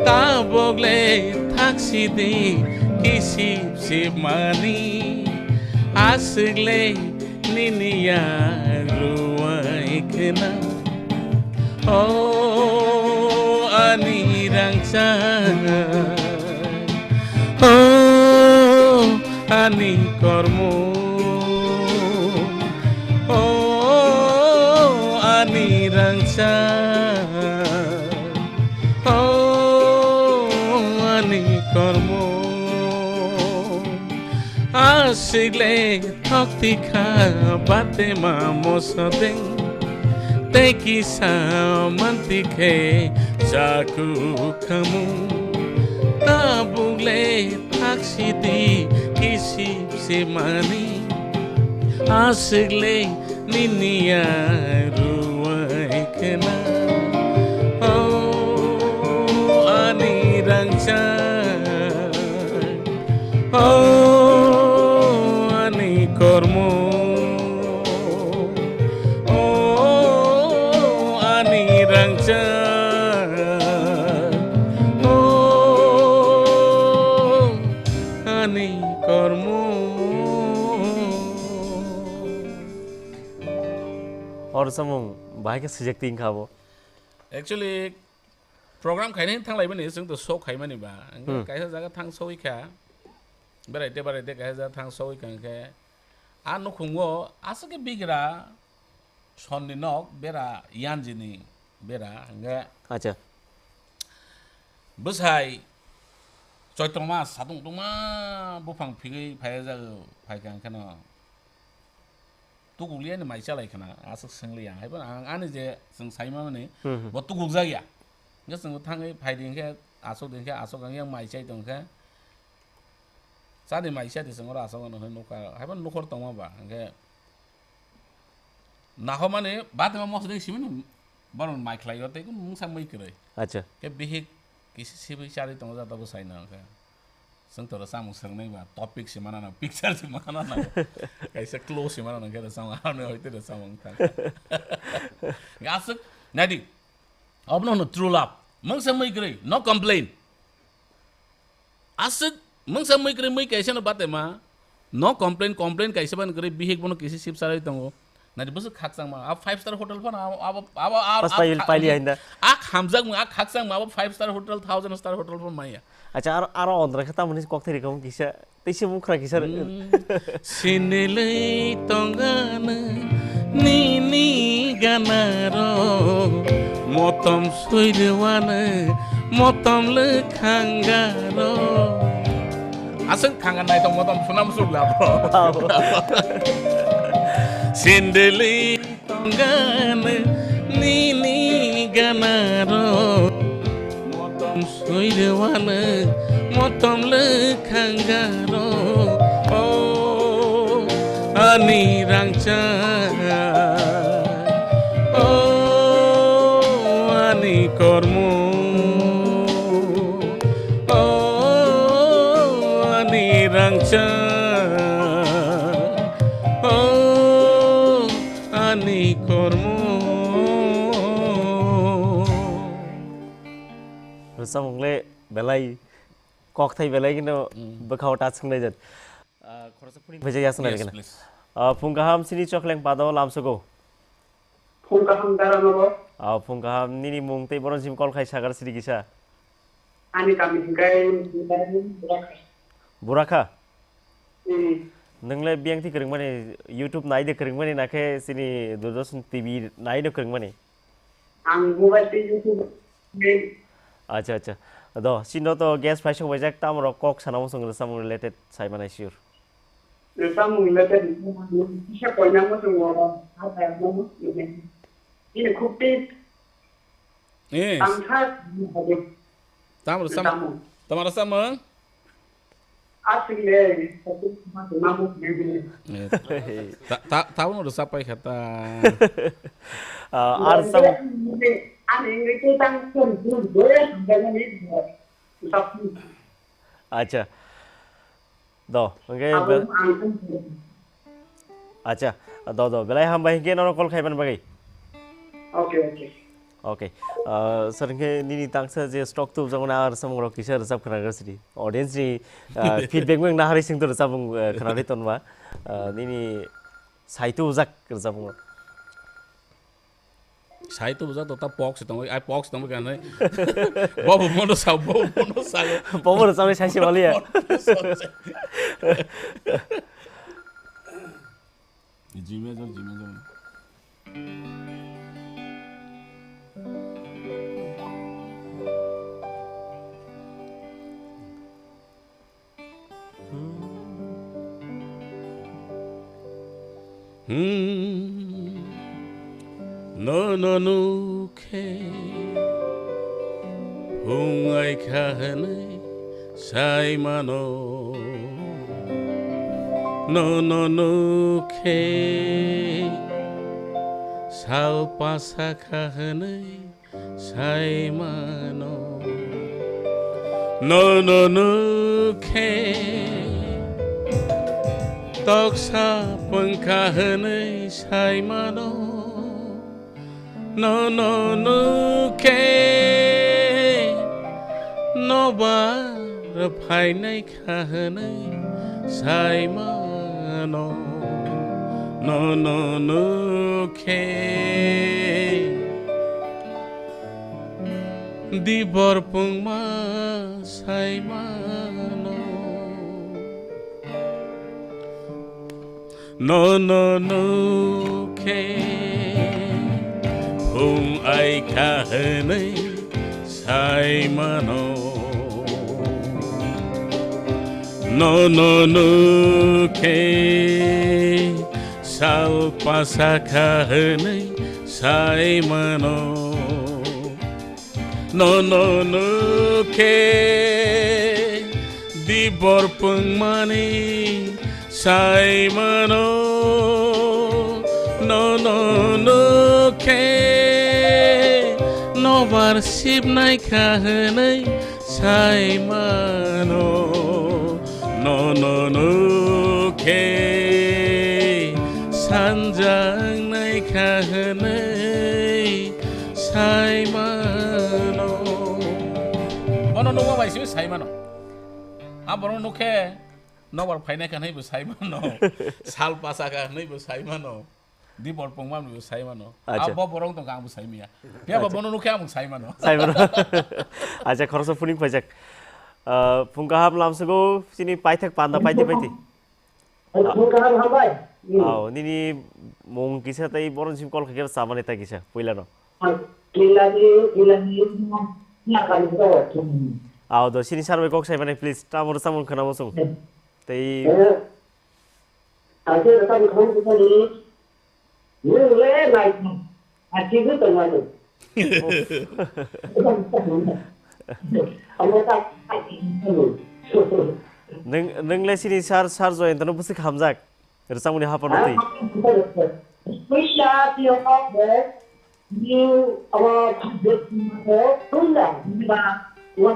Tabok le thak sidi kisip sip mani, aswk le nini ya ruwai khna. O ani rangchak, o ani kormo, o ani rangchak, o ani kormo. Aswk le thok tikha bate ma moso deng, tei kisa manti khe chaku khamu. Tabuk le thak sidi kisip se mani, aswk le nini ya ruwai khna. O ani rangchak, o ani kormo, o ani rangchak, o ani kormo. Or samung bahai khe swijak ting kha bo. Actually, program khainai thanglaimani, chwng to show khaimani ba. Hwnkhe Hmm. kaisa jaga thang soi kha. Berai te berai te kaisa jaga thang soi kha hwnkhe. A nukhungo aswk khe bigra sonni nok bera yanjini bera hwnkhe. Acha. Bwsai Choitro mas satung tungma buphang phigwi phaiya jago, phaikha hwnkhe no. Tukuliya ni mai chalai khna, aswk swngliya. Haiphano ang ani je chwng saimani, Hmm, hmm. bo tukukjak ya. Hwnkhe chwng thangwi phaidi hwnkhe, aswk di hwnkhe, aswk ang yang mai chai tong khe. Chadi mai chadi chwng oro aswk ano hwnwi nukha. Haiphano nukhor tongma ba, hwnkhe nahomani batema moso de simini borok mai khlai o tei mungsa mui kwrwi. Acha. Khe bihik kisi sibui chari tongo jata bwsai no hwnkhe. Chwng to rwchapmung swrwngnai ba, topic se mana nang, picture se mana nang, kaisa clue se mana nang khe rwchapmung, ano hoite rwchapmung wng thang. Aswk, naidi, obono hwno true love. Mungsa mui kwrwi, no complain. Aswk, mungsa mui kwrwi mui kaisa no batema, No complain, complain kaisa ban kwrwi, bihik bono kisi sip sarai tongo. Nadi bwswk khakchangma, a five star hotel phano abo, abo, abo, a, Pas a, paili, a, paili a, hainda. A khamjakma, a khakchangma, abo five star hotel, thousand star hotel phano maya. Acha, aro, aro ondra khe tamoni kokthai rikam kisa, teisa mukra kisa. Hmm. Sinilei tongano nini ganaro, motom suidewano, motom le khangaro. Aswk khangan naithok motom suna musuk labo. Sindeli tonggan nini ganaro. Motom suidewana, motom lekhangaro. O ani rangchak, o ani kormo. O ani rangchak, o ani kormo. Rwchapmung le belai kokthai belai kheno. Mm. Bwkhao ta swnglaijak. Ah, khoroksa phone phaijak ya swngna. Yes, please. Ah, phung kaham sini chokleng pado lamsogo. Phung kaham dara nogo. Ah, phung kaham nini mung tei boron sim call khai sagar siri kisa. Ani kami hingkai Burakha. Burakha? Hmm. Nwngle biyang thi kwrwngmani, YouTube naide kwrwngmani nakhe sini Doordarshan T V naide kwrwngmani? Ang mobile tei YouTube ni. Acha, acha. Do, sino to guest phai sok baijak, tamoro kok sana muchung rwchapmung related sai manai sure. Rwchapmung related kisa koina muchung o, ha, ha, ha, ini khuk tei. Eh. Tangkha. Tamro sam-, rwchapmung. Tamara samung? Aswk le, ma bo ne. Eh, ta, ta, ta uno rwchap pai kha ta. Ah, ar sam- Ani, ani, ani, ani, tang, tang, tang, tang, tang, tang. Acha. Do, hwnkhe abo be-, ang, ang. Acha, do, do, belai hambai hwnkhe nono call khaiman bagwi. Okay, okay. Okay. Ah, sir, hwnkhe nini tangsa je stock tubjakmani ar samung rok kisa rwchap khwna gasidi. Audience ni, ah, feedback mung nahari sing to rwchapmung, eh, khwnari tonma. Ah, nini sai tubujak rwchapmung rok. Sai tubujak to ta pok se tongwi, ai pok se tongwi kanai. Bobo mono sa, bobo mono sa. Bobo rwchapmani sai se maliya. Jime jok, jime jok. Hmm. Nono nukhe phung ai kha hwnwi sai mano. Nono nukhe sal pasa kha hwnwi sai mano. Nono nukhe toksa pwngkha hwnwi sai mano. Nono nukhe nobar phainai kha hwnwi sai mano. Nono nukhe dibor pungma sai mano. Nono nukhe phung ai kha hwnwi sai mano. Nono nukhe sal pasa kha hwnwi sai mano. Nono nukhe dibor pungmani sai mano. Nono nukhe nobar sibnai kha hwnwi sai mano. Nono nukhe sanjak nai kha hwnwi sai mano. Bono nukma bai se sai mano. A borok nukhe Nobar phainai kha hwnwi bo sai mano. Sal pasa kha hwnwi bo sai mano. Dibor pungma hwnwi bo sai mano. Acha. Abo borok tongkha ang bo sai maya. Phiya ba bono nukhe ang bo sai mano. Sai mano. Acha, khoroksa phuning phaijak. Ah, phung kaham lamsogo chini paithak panda paiti paiti. Phung kaham hambai. Hmm. Aw, nini mung kisa tei boron sim call khaikhe samani ta kisa puilano. Kilani, kilani, kilani. Aw, do sini sarbai kok sai mani, please. Tamoro samung khana mosung. Tei. Eh. Ang khe rwchapmung khamani bwsani, nwng le naithok, achigwi tongmani. Omo ta achigwi tongmani. Nwng, nwng le sini sar, sar Joyantano bwswk hamjak rwchapmungni haphano twi. Puila tiyok ni abo phajwk ni mo tunda ni ba wa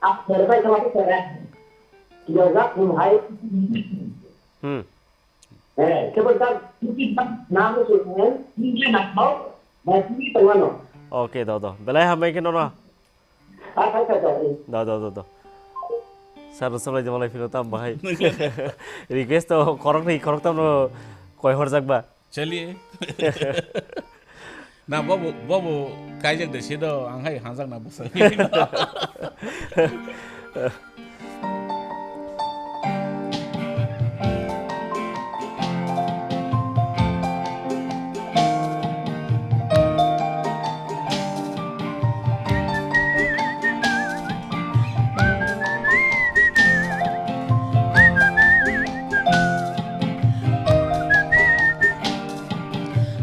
a serbai kama ko sera. Yoga kun hai. Hmm. Eh, kebo ta kuti ba na mo so ko ni na ko ba ni to wano. Okay, do, do. Belai hambai khe nono. Acha, acha, acha. Da, da, da, da. Sir, rwchapmung lai phino tam bahai. Request to khoroknwi, khoroktamno koi horjak ba. Chaliye. Na, bobo, bobo kaijak de sido, ang hai hanjak na bwsai.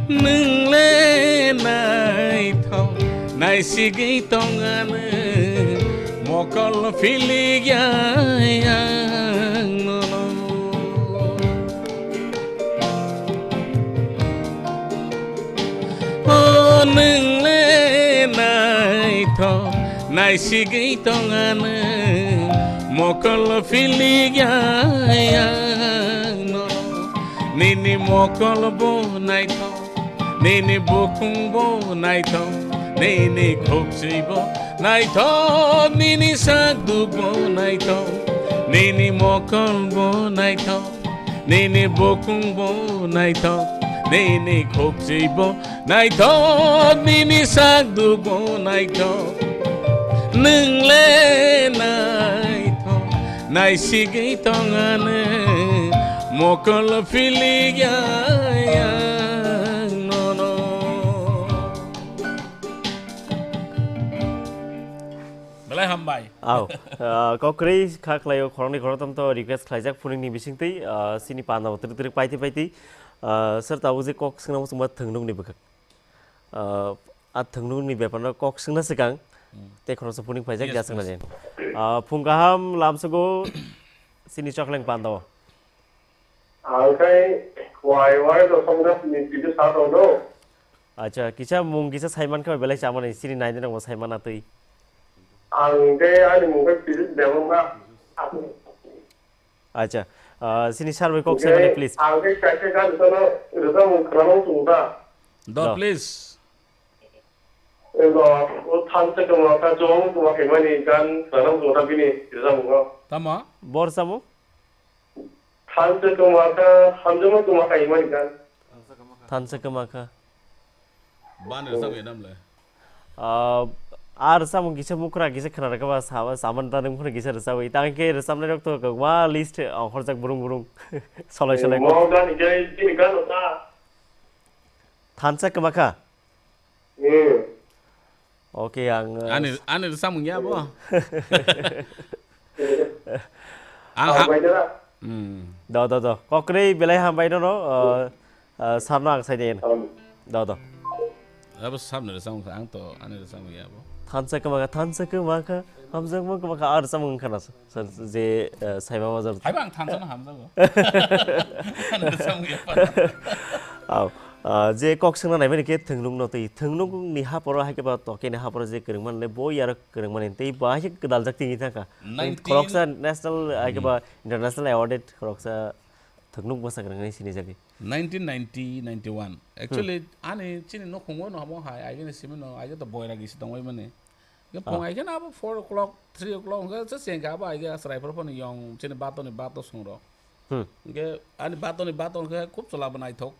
Nwng le naithok, naisigwi tong ano, mokol philikya ang nono. O nwng le naithok, naisigwi tong ano, mokol philikya ang nono. Nini mokol bo naithok. Nini bukhung bo naithok, nini khukchwi bo naithok, nini sakduk bo naithok, nini mokol bo naithok, nini bukhung bo naithok, nini khukchwi bo naithok, nini sakduk bo naithok. Nwng le naithok, naisigwi tong ano, mokol philikya ang nono. Belai hambai. Aw, ah, kokrwi kha khlaio, khoroknwi khoroktham to request khlaijak phuningni bisingtwi, ah, sini panda bo twrwk twrwk paiti paiti, ah, sir tabuk je kok swngnamo chwngma thwngnukni bwkhak. Ah, a thwngnukni bepar no kok swngna swkang, hmm, tei khoroksa phuning phaijak. Yes, ya swngna please. Jen. Ah, phung kaham lamsogo sini chokleng panda o. Ang khai wai wai rosomjak ni video sa tong do. Acha, kisa mung kisa saiman kha belai chamani sini naidi nang bo saiman atwi. Ang khe ani mung khe Pijit Debbarma. Acha, ah, sini sir bai kok sai mani, please. Ang khe kaisa gan sono rwchapmung khwnamung chwng ta. Do, do, please. Ego, o thansa kwma kha, chong kwma khaimani gan khwnamung chwng ta bini rwchapmungo. Tamo? Bor samo? Thansa kwma kha, hamjakma kwma khaimani gan. Thansa kwma kha. Bani rwchapya namle. Ah, a rwchapmung kisa mukra kisa khwna rwkha ba sa-, saman ta nwng phano kisa rwchapwi. Tang khe rwchapnai rok to kwbangma list, ah, horjak burung burung. Solai solai. Mo gan khe chini gan ta. Thansa kwma kha. Hmm. Okay, ang, uh, ani, ani rwchapmung ya bo. Ang ha-, hmm. Do, do, do. Kokrwi belai hambai nono, uh, uh, sarno ang sai de. Do, do. Abo sarno rwchapmung kha, ang to ani rwchapmung ya bo. Thansa kwma kha, thansa kwma kha, hamjakma kwma kha, a rwchapmung wngkha na. Sir, je, eh, saima major. Haiba ang thansa no hamjago. Ano samung ya pa. Aw, ah, je kok swngna naimani khe thwngnuk no twi. Thwngnuk ni haporo hai khe ba toke ni haporo je kwrwngman le bo yaro kwrwngmani tei bo hai khe gwdaljak tini thangkha. Nineteen khoroksa national hai khe ba, hmm, international awarded khoroksa thwngnuk bwsa kwrwngni sinijagwi. Nineteen ninety, ninety-one. Actually, hmm, ani chini nokhungo no hamo hai, aigene simi no, aige to boira gisi tongoi mani. Hwnkhe phung hai khe abo four o'clock, three o'clock hwnkhe se chengkha abo hai khe chwrai phuru phano yong chini batoni bato songrok. Hmm. Hwnkhe ani batoni bato hwnkhe khub chwla bo naithok.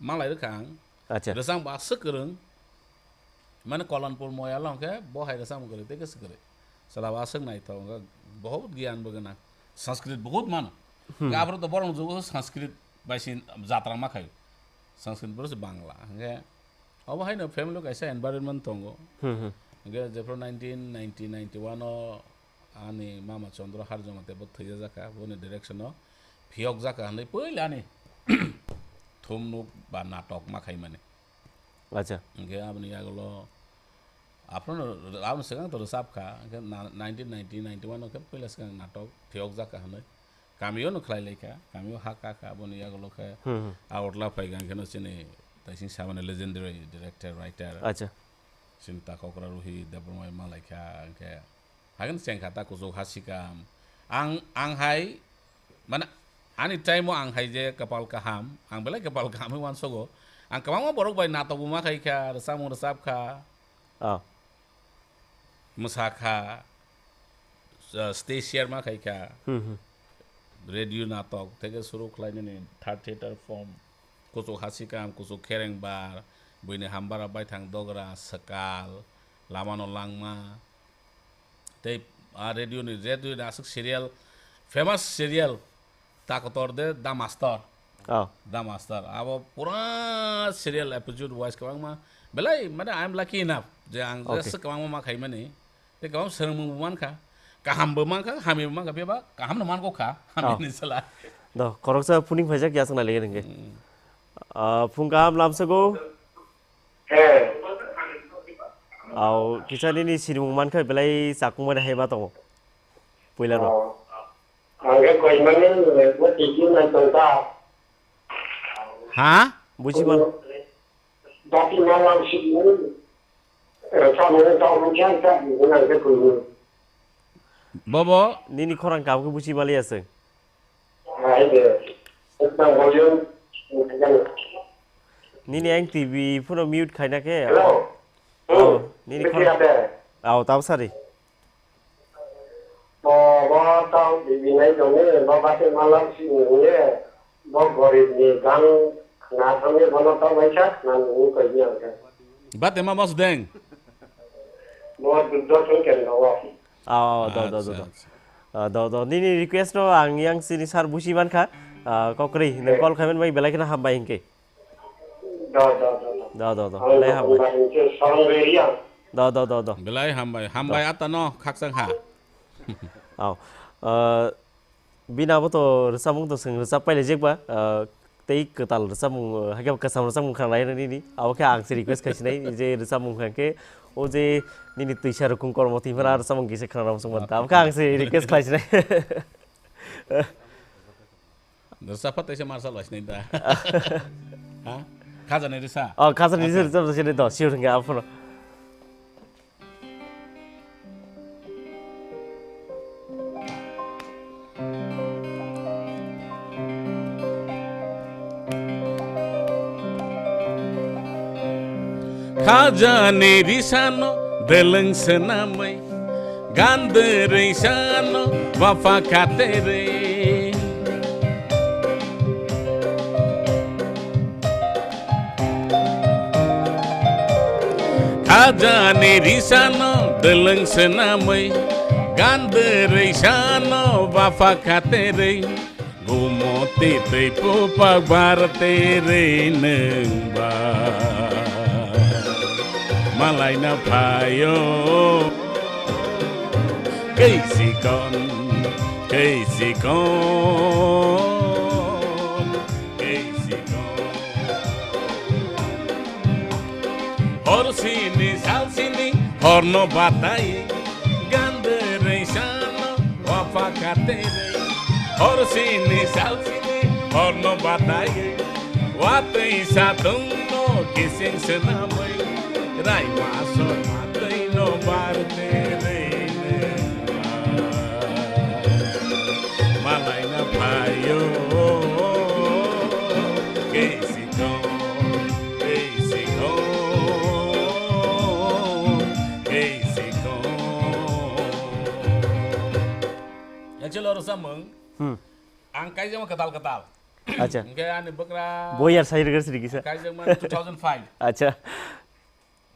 Malai rwkha ang. Acha. Rwchang bo aswk kwrwng. Mane Kolonpur moyalo hwnkhe bo hai rwchang bo kwrwng tei khe swk kwrwi. Chwla bo aswk naithok hwnkhe, bohut giyan bo gwnang. Sanskrit bohut mano. Hmm. Hwnkhe aphuru to borok jugo Sanskrit bai se jatra ma khaio. Sanskrit boro se Bangla. Hwnkhe obo haino family kaisa environment tongo. Hmm, hmm. Hwnkhe jephru nineteen ninety, ninety-one o ani mama Chandra Harjamate bo thwijajakha, boni direction o phiyokjakha hwnwi puila ani thumnuk ba natok ma khaimani. Acha. Hwnkhe aboni yagulo aphuru, aboni swkang to rwchapkha, hwnkhe na-, nineteen ninety, ninety-one o khe puila swkang natok phiyokjakha hwnwi. Kamio no khlai laikha, kamio ha kakha, aboni yagulo khe Hmm, hmm. Agartala phaikha, hwnkhe no chini taising samani legendary director, writer. Acha. Chini takhokra Ruhi Debbarma bai malaikha, hwnkhe haino chengkha ta kuchuk hasikam. Ang, ang hai, mane, ani time o ang hai je kapal kaham, ang belai kapal kaham hinwi uansogo. Ang kwbangma borok bai natok bo ma khaikha, rwchapmung rwchapkha. Ah. Mwsakha, uh, stage share ma khaikha. Hmm, hmm. Radio natok theke suru khlainani third theater form. Kuchuk hasikam, kuchuk kherengbar, buini hambara baithang dogra, swkal, lamano langma. Tei a radio ni, radio ni aswk serial, famous serial, Takotor de Da Master. Oh. Da Master. Abo pura serial episode wise kwbangma. Belai, mane, I am lucky enough je ang Okay. Aswk kwbangma ma khaimani. Tei kwbang swrwngmung bo mankha. Kaham bo mankha, hamya bo mankha. Beba kaham no mankha, hamya Oh. Ni sala. Do, khoroksa phuning phaijak ya swngnai lege ningke. Hmm. Ah, phung kaham lamsogo. He. Au, kisa nini sinimung mankha belai chakung mani hai ma tongo. Puila no. Oh. Ang khe koimani, bo tiki nai tongkha. Ha? Buji man. Dati malam sini. Rwchapmung rwchapmung khe ang khe buji nai khe koimani. Bobo? Nini khorang kaham khe buji maliya chwng. Hai de. Ekdom volume. Nini ang T V phano mute khaina khe. Hello. Oh, nini Bisi khorang. Ade. Au, tau sari. Bo, bo tau bibinai tongwi, bo bati malam sini hwnwi, bo gorib ni gan khna thangwi bono tau waisa khna nungwi koi di ang khe. Bati ma mas deng. Bo duddo thung ken dawo. Oh, do, do, do, Acha, do. Acha. Ah, do, do. Nini request no ang yang sini sar busi mankha. Ah, kokri, nang Eh. Call khaimani bai belai kheno hambai hinkhe. Do, do, do, do. Do, do, do. Ang Belai hambai. Bukhumba hingke sorong reria. Do, do, do, do. Belai hambai. Hambai Do. Ata no khakchang ha. Au. Uh, bini abo to rwchapmung to swng rwchap pailai jekba. Uh, tei kwtal rwchapmung, uh, hakhe kwcham rwchapmung khna lai nini. Abo khe ang se request khai sinai je rwchapmung kha khe o je nini twisa rukung kormo twi phana rwchapmung kisa khna rwchapmung ta. Abo khe ang se request khai sinai. Rwchapha teisa marsa laisinai da. Ha? Khajani risa. Oh, khajani risa. Acha. Rwchap rwchap to, sure hwnkhe aphano. Khajani risano deleng senamai. Gandrwi sano wapha khatere. Khajani risano deleng senamwi, gandrwi sano wapha khatere. Gumoti tei pupak bar tere nwng ba malaina phaio. Kei sikon, kei sikon, kei sikon. Hor sini, sal sini, horno batai. Gandrwi sano wapha khatere. Hor sini, sal sini, horno batai. Watwi satungno kising senamwi. Raima soma twino bar tere nwng ba malaina phaio. Kei sikon, kei sikon, kei sikon. Samung. Hmm. Ang kaijama ketal ketal. Acha. Hingke ani bwkra. Boyar sai rwgwk siri kisa. Kaijama two thousand five. Acha.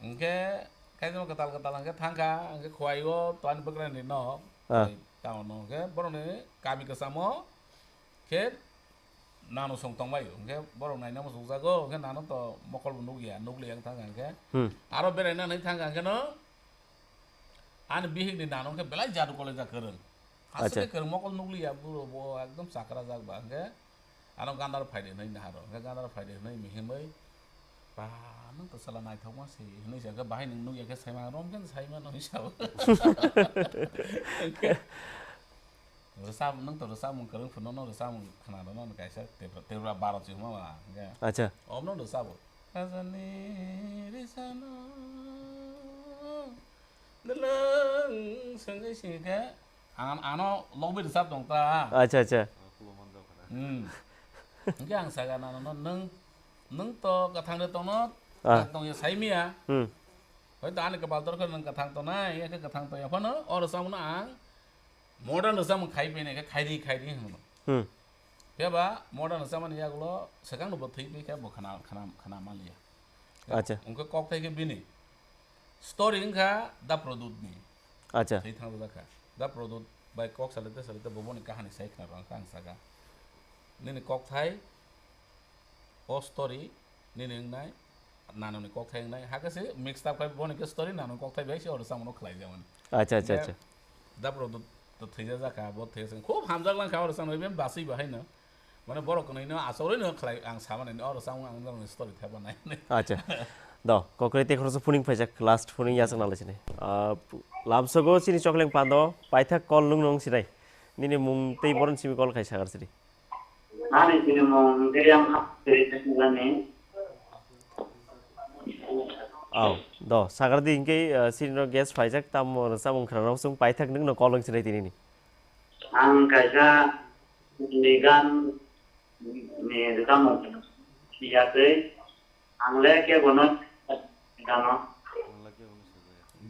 Hingke kaijama ketal ketal hingke thangkha, hingke khwaigo to ani bwkra ni no. Ah. Town no hingke borok ni kami kesamo. Khe nano song tongbai, hingke borok naina muchungjago, hingke nano to mokol bo nukya, nukliya wng thangkha hingke. Hmm. Aro beraina nai thangkha hingke no, ani bihik ni nano hingke belai jadu kolai jak kwrwng. Acha. Aswk kwrwng mokol nukliya buro bo ekdom chakra jak ba hingke, ano gandar phaide hinui naharo, hingke gandar phaide hinui mihimoi, ba, nwng to sala naithokma se, hinui se hingke bahai nwng nukya khe saima, rom khe saima no hinui sao. Hingke, Rwchap, nwng to rwchapmung kwrwng phano no rwchapmung khna rwno no kaisa tebra, tebra baro chwngma ba, hingke. Acha. Omno rwchabo. Rajani risano nwlwng swngwi singkhe ang, ano logwi rwchap tong ta. Acha, acha. Hmm. Hingke ang saga nano no nwng, nwng to kwthang de tongno, ah, tongya saimiya. Hmm. Hoito ani kwpal torkhe nwng kwthang tongnai, hingke kwthang tongya phano, o rwchapmung no ang Modern rwchapmung khai phainai khe khairi khairi hwnwi. Hmm. Phiya ba modern rwchapmani yagulo swkang no bo thwi phi khe bo khna, khna, khna manliya. Acha. Wngkhe kokthai khe bini story wngkha Da Produt ni. Acha. Thwi thang jak kha. Da Produt bai kok salai te salai te bo boni kahani sai khna rwkha ang saka. Nini kokthai o story nini wngnai, nanoni kokthai wngnai, hakhe se mixed up khai boni khe story nanoni kokthai bai se oro samano khlai jamani. Acha, acha, acha. Daprok to, to thwijajak kha, bo thwijak khub hamjak lang kha oro samano, even basui bo haino. Mane borok kwnwi no asogwi no khlai ang samani oro samung ang norokni story thaiba nai. Acha. Do, kokre te khoroksa phuning phaijak, last phuning yachak nalai sini. Ah, lamsogo chini chokleng pando, paithak kol nung nung sinai. Nini mung tei boron simi kol khai sagar sini. Ani sinimung hwnkhe yang hapsiri thangmani. Aw, do, sagardi hwnkhe, eh, sinino guest phaijak, tamo rwchapmung khwnarok chwng paithak nwngno kolong sinai tinini. Ang kaisa ni gan ni rwchapmung siyatwi. Ang le kebo no gano.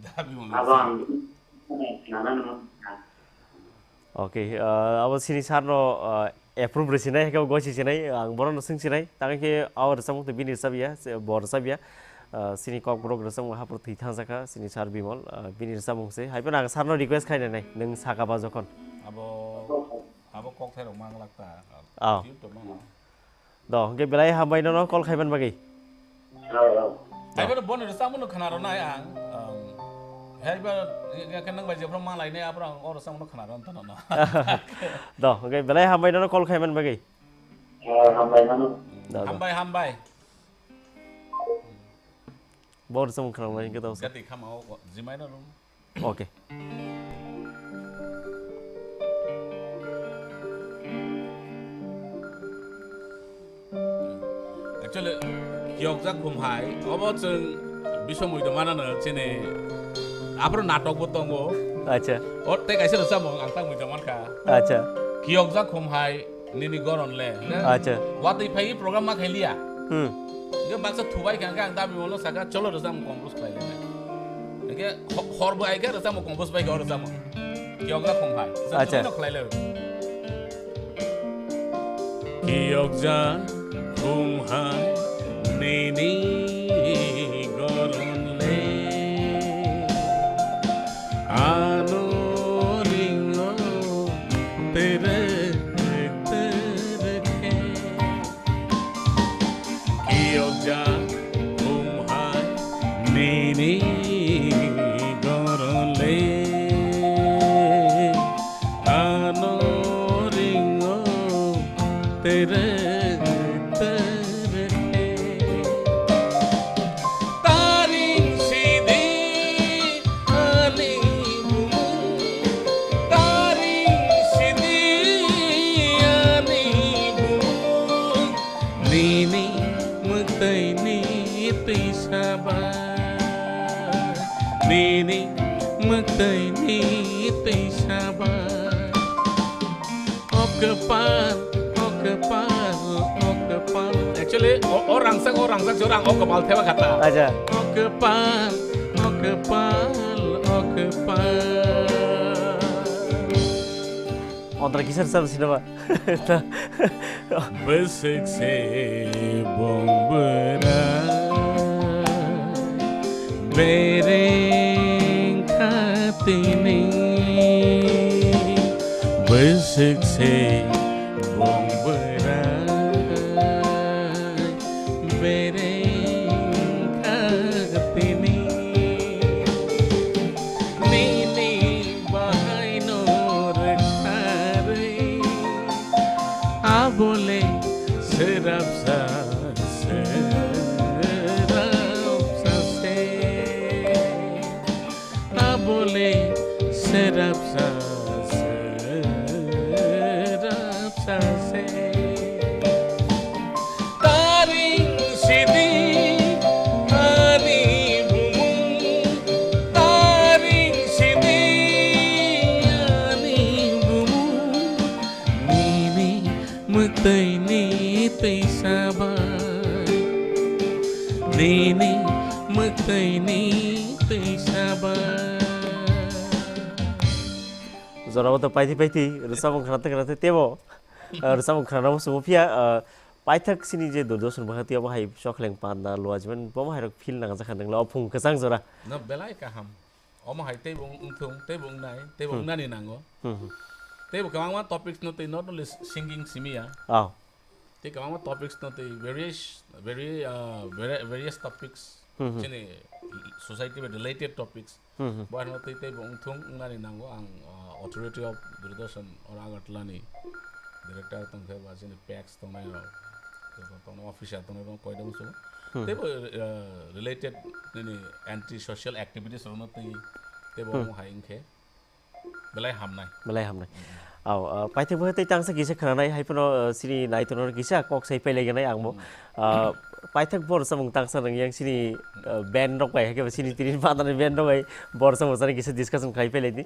Dabi mo. Abo ang nana nung. Okay, uh, abo sini sir no, uh, approve rwsinai, haikhe gosi sinai, ang bono no swng sinai, tang khe abo rwchapmung to bini rwchapya, se bo rwchapya, uh, sini kokborok rwchapmung hapor thwi thangjaka, sini sir Bimal, uh, bini rwchapmung se, haiphano ang sir no request khainai nai, nwng saka ba jokhon. Abo, abo kokthai rok manglak ta. Ah. Tune to mano. Do, hwnkhe belai hambai nono call khaiman bagwi. Hello, hello. Haiba bono rwchapmung no khna rwnai ang. Um, haiba, ya, ya, nang bai jephru ma lainai, aphru ang o rwchapmung no khna rwna tono no. Do, hwnkhe belai hambai nono call khaiman bagwi. Hello, hambai nono. Do, do. Hambai, hambai. Bo rwchapmung khna rwnai hwnkhe do. Gati khama o, jimai no rung. Okay. Actually, kiyokjak khum hai, obo chwng bisomoi do manano chini, aphuru natok bo tongo. Acha. O tei kaisa rwchapmung ang tang muido mankha. Acha. Kiyokjak khum hai, nini goron le. Acha. Watwi phai program ma khailiya. Hmm. Hingke baksa thubai kha, hingke ang dabi mono saka, cholo rwchapmung compose khlai le. Hingke ho-, hor bo ai khe rwchapmung compose bai khe o rwchapmung. Kiyokjak khum hai. Acha. Chwng khlai le. Kiyokjak khum hai nini goron le. Ano ringo tere tere khe. Kiyokjak khum hai nini goron le. Ano ringo tere tere. Taring sidi ani bumung, taring sidi ani bumung, nini mwtai ni twi saba, nini mwtai ni twi saba. O kwpal, o kwpal, o kwpal. Actually, o, o rangchak, o rangchak jora ang o kwpal theba khata. Acha. O kwpal, o kwpal, o kwpal. Ondra kisa rwchapnw sino ba? Bwswk se bong bwrwi bereng kha tini. Bwswk se bong bwrwi bereng kha tini. Nini bahaino rwkharwi, abole swrapsa, swrapsa se. Abole swrapsa, swrapsa se. Taring sidi ani bumung, taring sidi ani bumung, nini mwtwini twisa bai, nini mwtwini twisa bai. Jorao to paiti paiti rwchapmung khwnathai khwnathai tebo, ah, rwchapmung khwnanabo chwngbo phiya, ah, paithak chini je Doordarshan bwkhati omo hai chokhleng panda luajiman bomo hairok feel nangjakha nwngla o phung kwchang jora. No, belai kaham. Omo hai teibo wng-, wngthung, teibo wngnai, teibo Hmm. wngnani nango. Hmm, hmm. Teibo kwbangma topics no tei not only singing simiya. Oh. Tei kwbangma topics no tei various, vari-, ah, vari-, various topics Hmm, hmm. chini society bai related topics. Hmm, hmm. Bo ano tei teibo wngthung wngnani nango ang, ah, authority of Doordarshan or Agartala ni director tongkhe ba chini pex tongnai rok, tongna officer tongnai rok koidam so. Hmm. Teibo, ah, related nini anti social activities rokno tei teibo Hmm. omo hai wngkhe belai hamnai. Belai hamnai. Au, ah, paithak bo tei tangsa kisa khwnanai hai phano, ah, chini naitorno kisa kok sai pailaiganai ang bo. Hmm. Ah, paithak bo rwchapmung tangsa rwng yang chini, ah, band rok bai, hakhe chini tini phanani band rok bai bo rwchapmung jani kisa discussion khlai pailai di.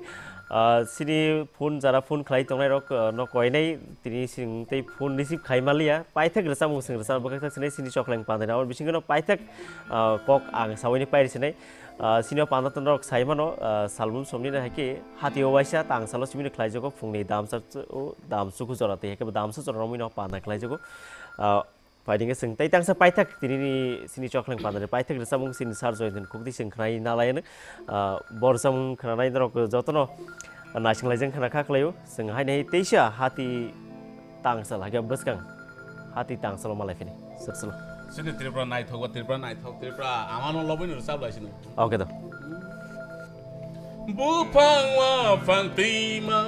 Ah, chini phone jara phone khlai tongnai rok, ah, no koinai tini sing tei phone receive khai maliya. Paithak rwchapmung sing rwchap bwkhak sinai chini chokhleng pandai na. Abo bisingo no paithak, ah, kok ang sawi ni pairi sinai. Ah, sini o panda tonrok sai mano, ah, salbum somni na hai khe hati o waisa tang salo simi no khlai jago phungni damsa o damsa ku jora tei hai khe bo damsa jora romwi no panda khlai jago. Ah, Phaidi khe chwng tei tangsa paithak tini ni sini chokhleng panda ni paithak rwchapmung sini sar Joyanthan khukti chwng khnai na lai ano. Ah, bo rwchapmung khnanai norok jotono naising laijak khna kha khlaio. Chwng haino hai teisa hati tangsal, hakhe bwskang hati tangsalo malai phini. Sir, sir. Sini Tripura naithok ba Tripura naithok, Tripura amano lobwi ni rwchap lai sini. Okay, do. Buphang waphang twima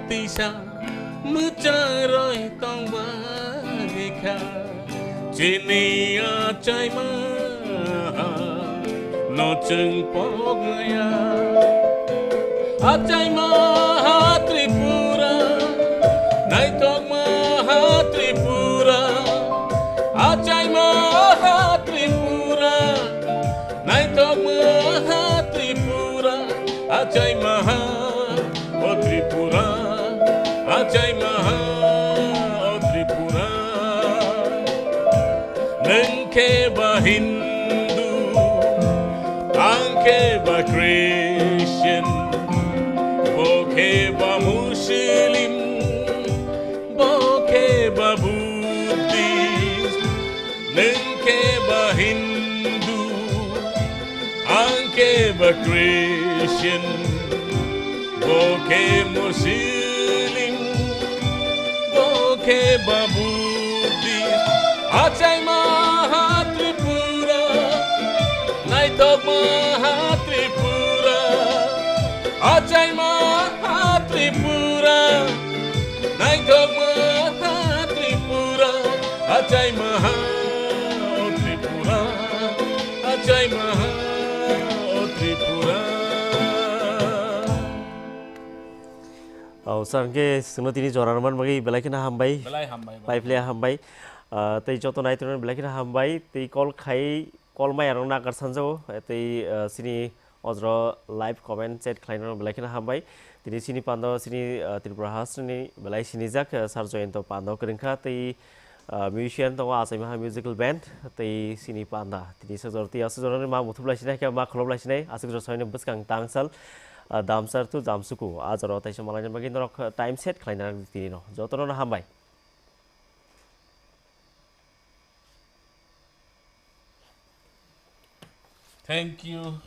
twisa mwchang roi tong bagwi kha. Chini achaima no chwng pogya. Achaima ha Tripura, naithokma ha Tripura. Achaima ha Tripura, naithokma ha Tripura. Achaima ha o Tripura, achaima ha o Tripura. Nwng khe ba Hindu, ang khe ba Christian, bo khe ba Muslim, bo khe ba Buddhist. Nwng khe ba Hindu, ang khe ba Christian, bo khe Muslim, bo khe ba Buddhist. Achaima ha Tripura, naithokma ha Tripura. Achaima ha Tripura, naithokma ha Tripura. Achaima ha o Tripura, achaima ha o Tripura. Au, sir, hwnkhe chwngno tini jora rwmani bagwi belai kheno hambai. Belai hambai, belai. Paiphle hambai. Ah, tei joto naitorno belai kheno hambai. Tei call khai, call maya rok nakar sanjago. Tei, ah, chini ojro live comment chat khlainai rok belai kheno hambai. Tini chini pando chini, ah, Tripura hasteni belai sinijak, ah, Sir Joyonto pando kwrwngkha tei, ah, musician tongo Achaimaha Musical Band tei chini panda. Tini sajor tei aswk jorani ma muthub lai sinai khe ma khulop lai sinai aswk jora soino bwskang tangsal. Ah, Damsar to Jamsuku, ah, jora o taisa malai bagwi norok time set khlai nang tini no. Jotono no hambai. Thank you.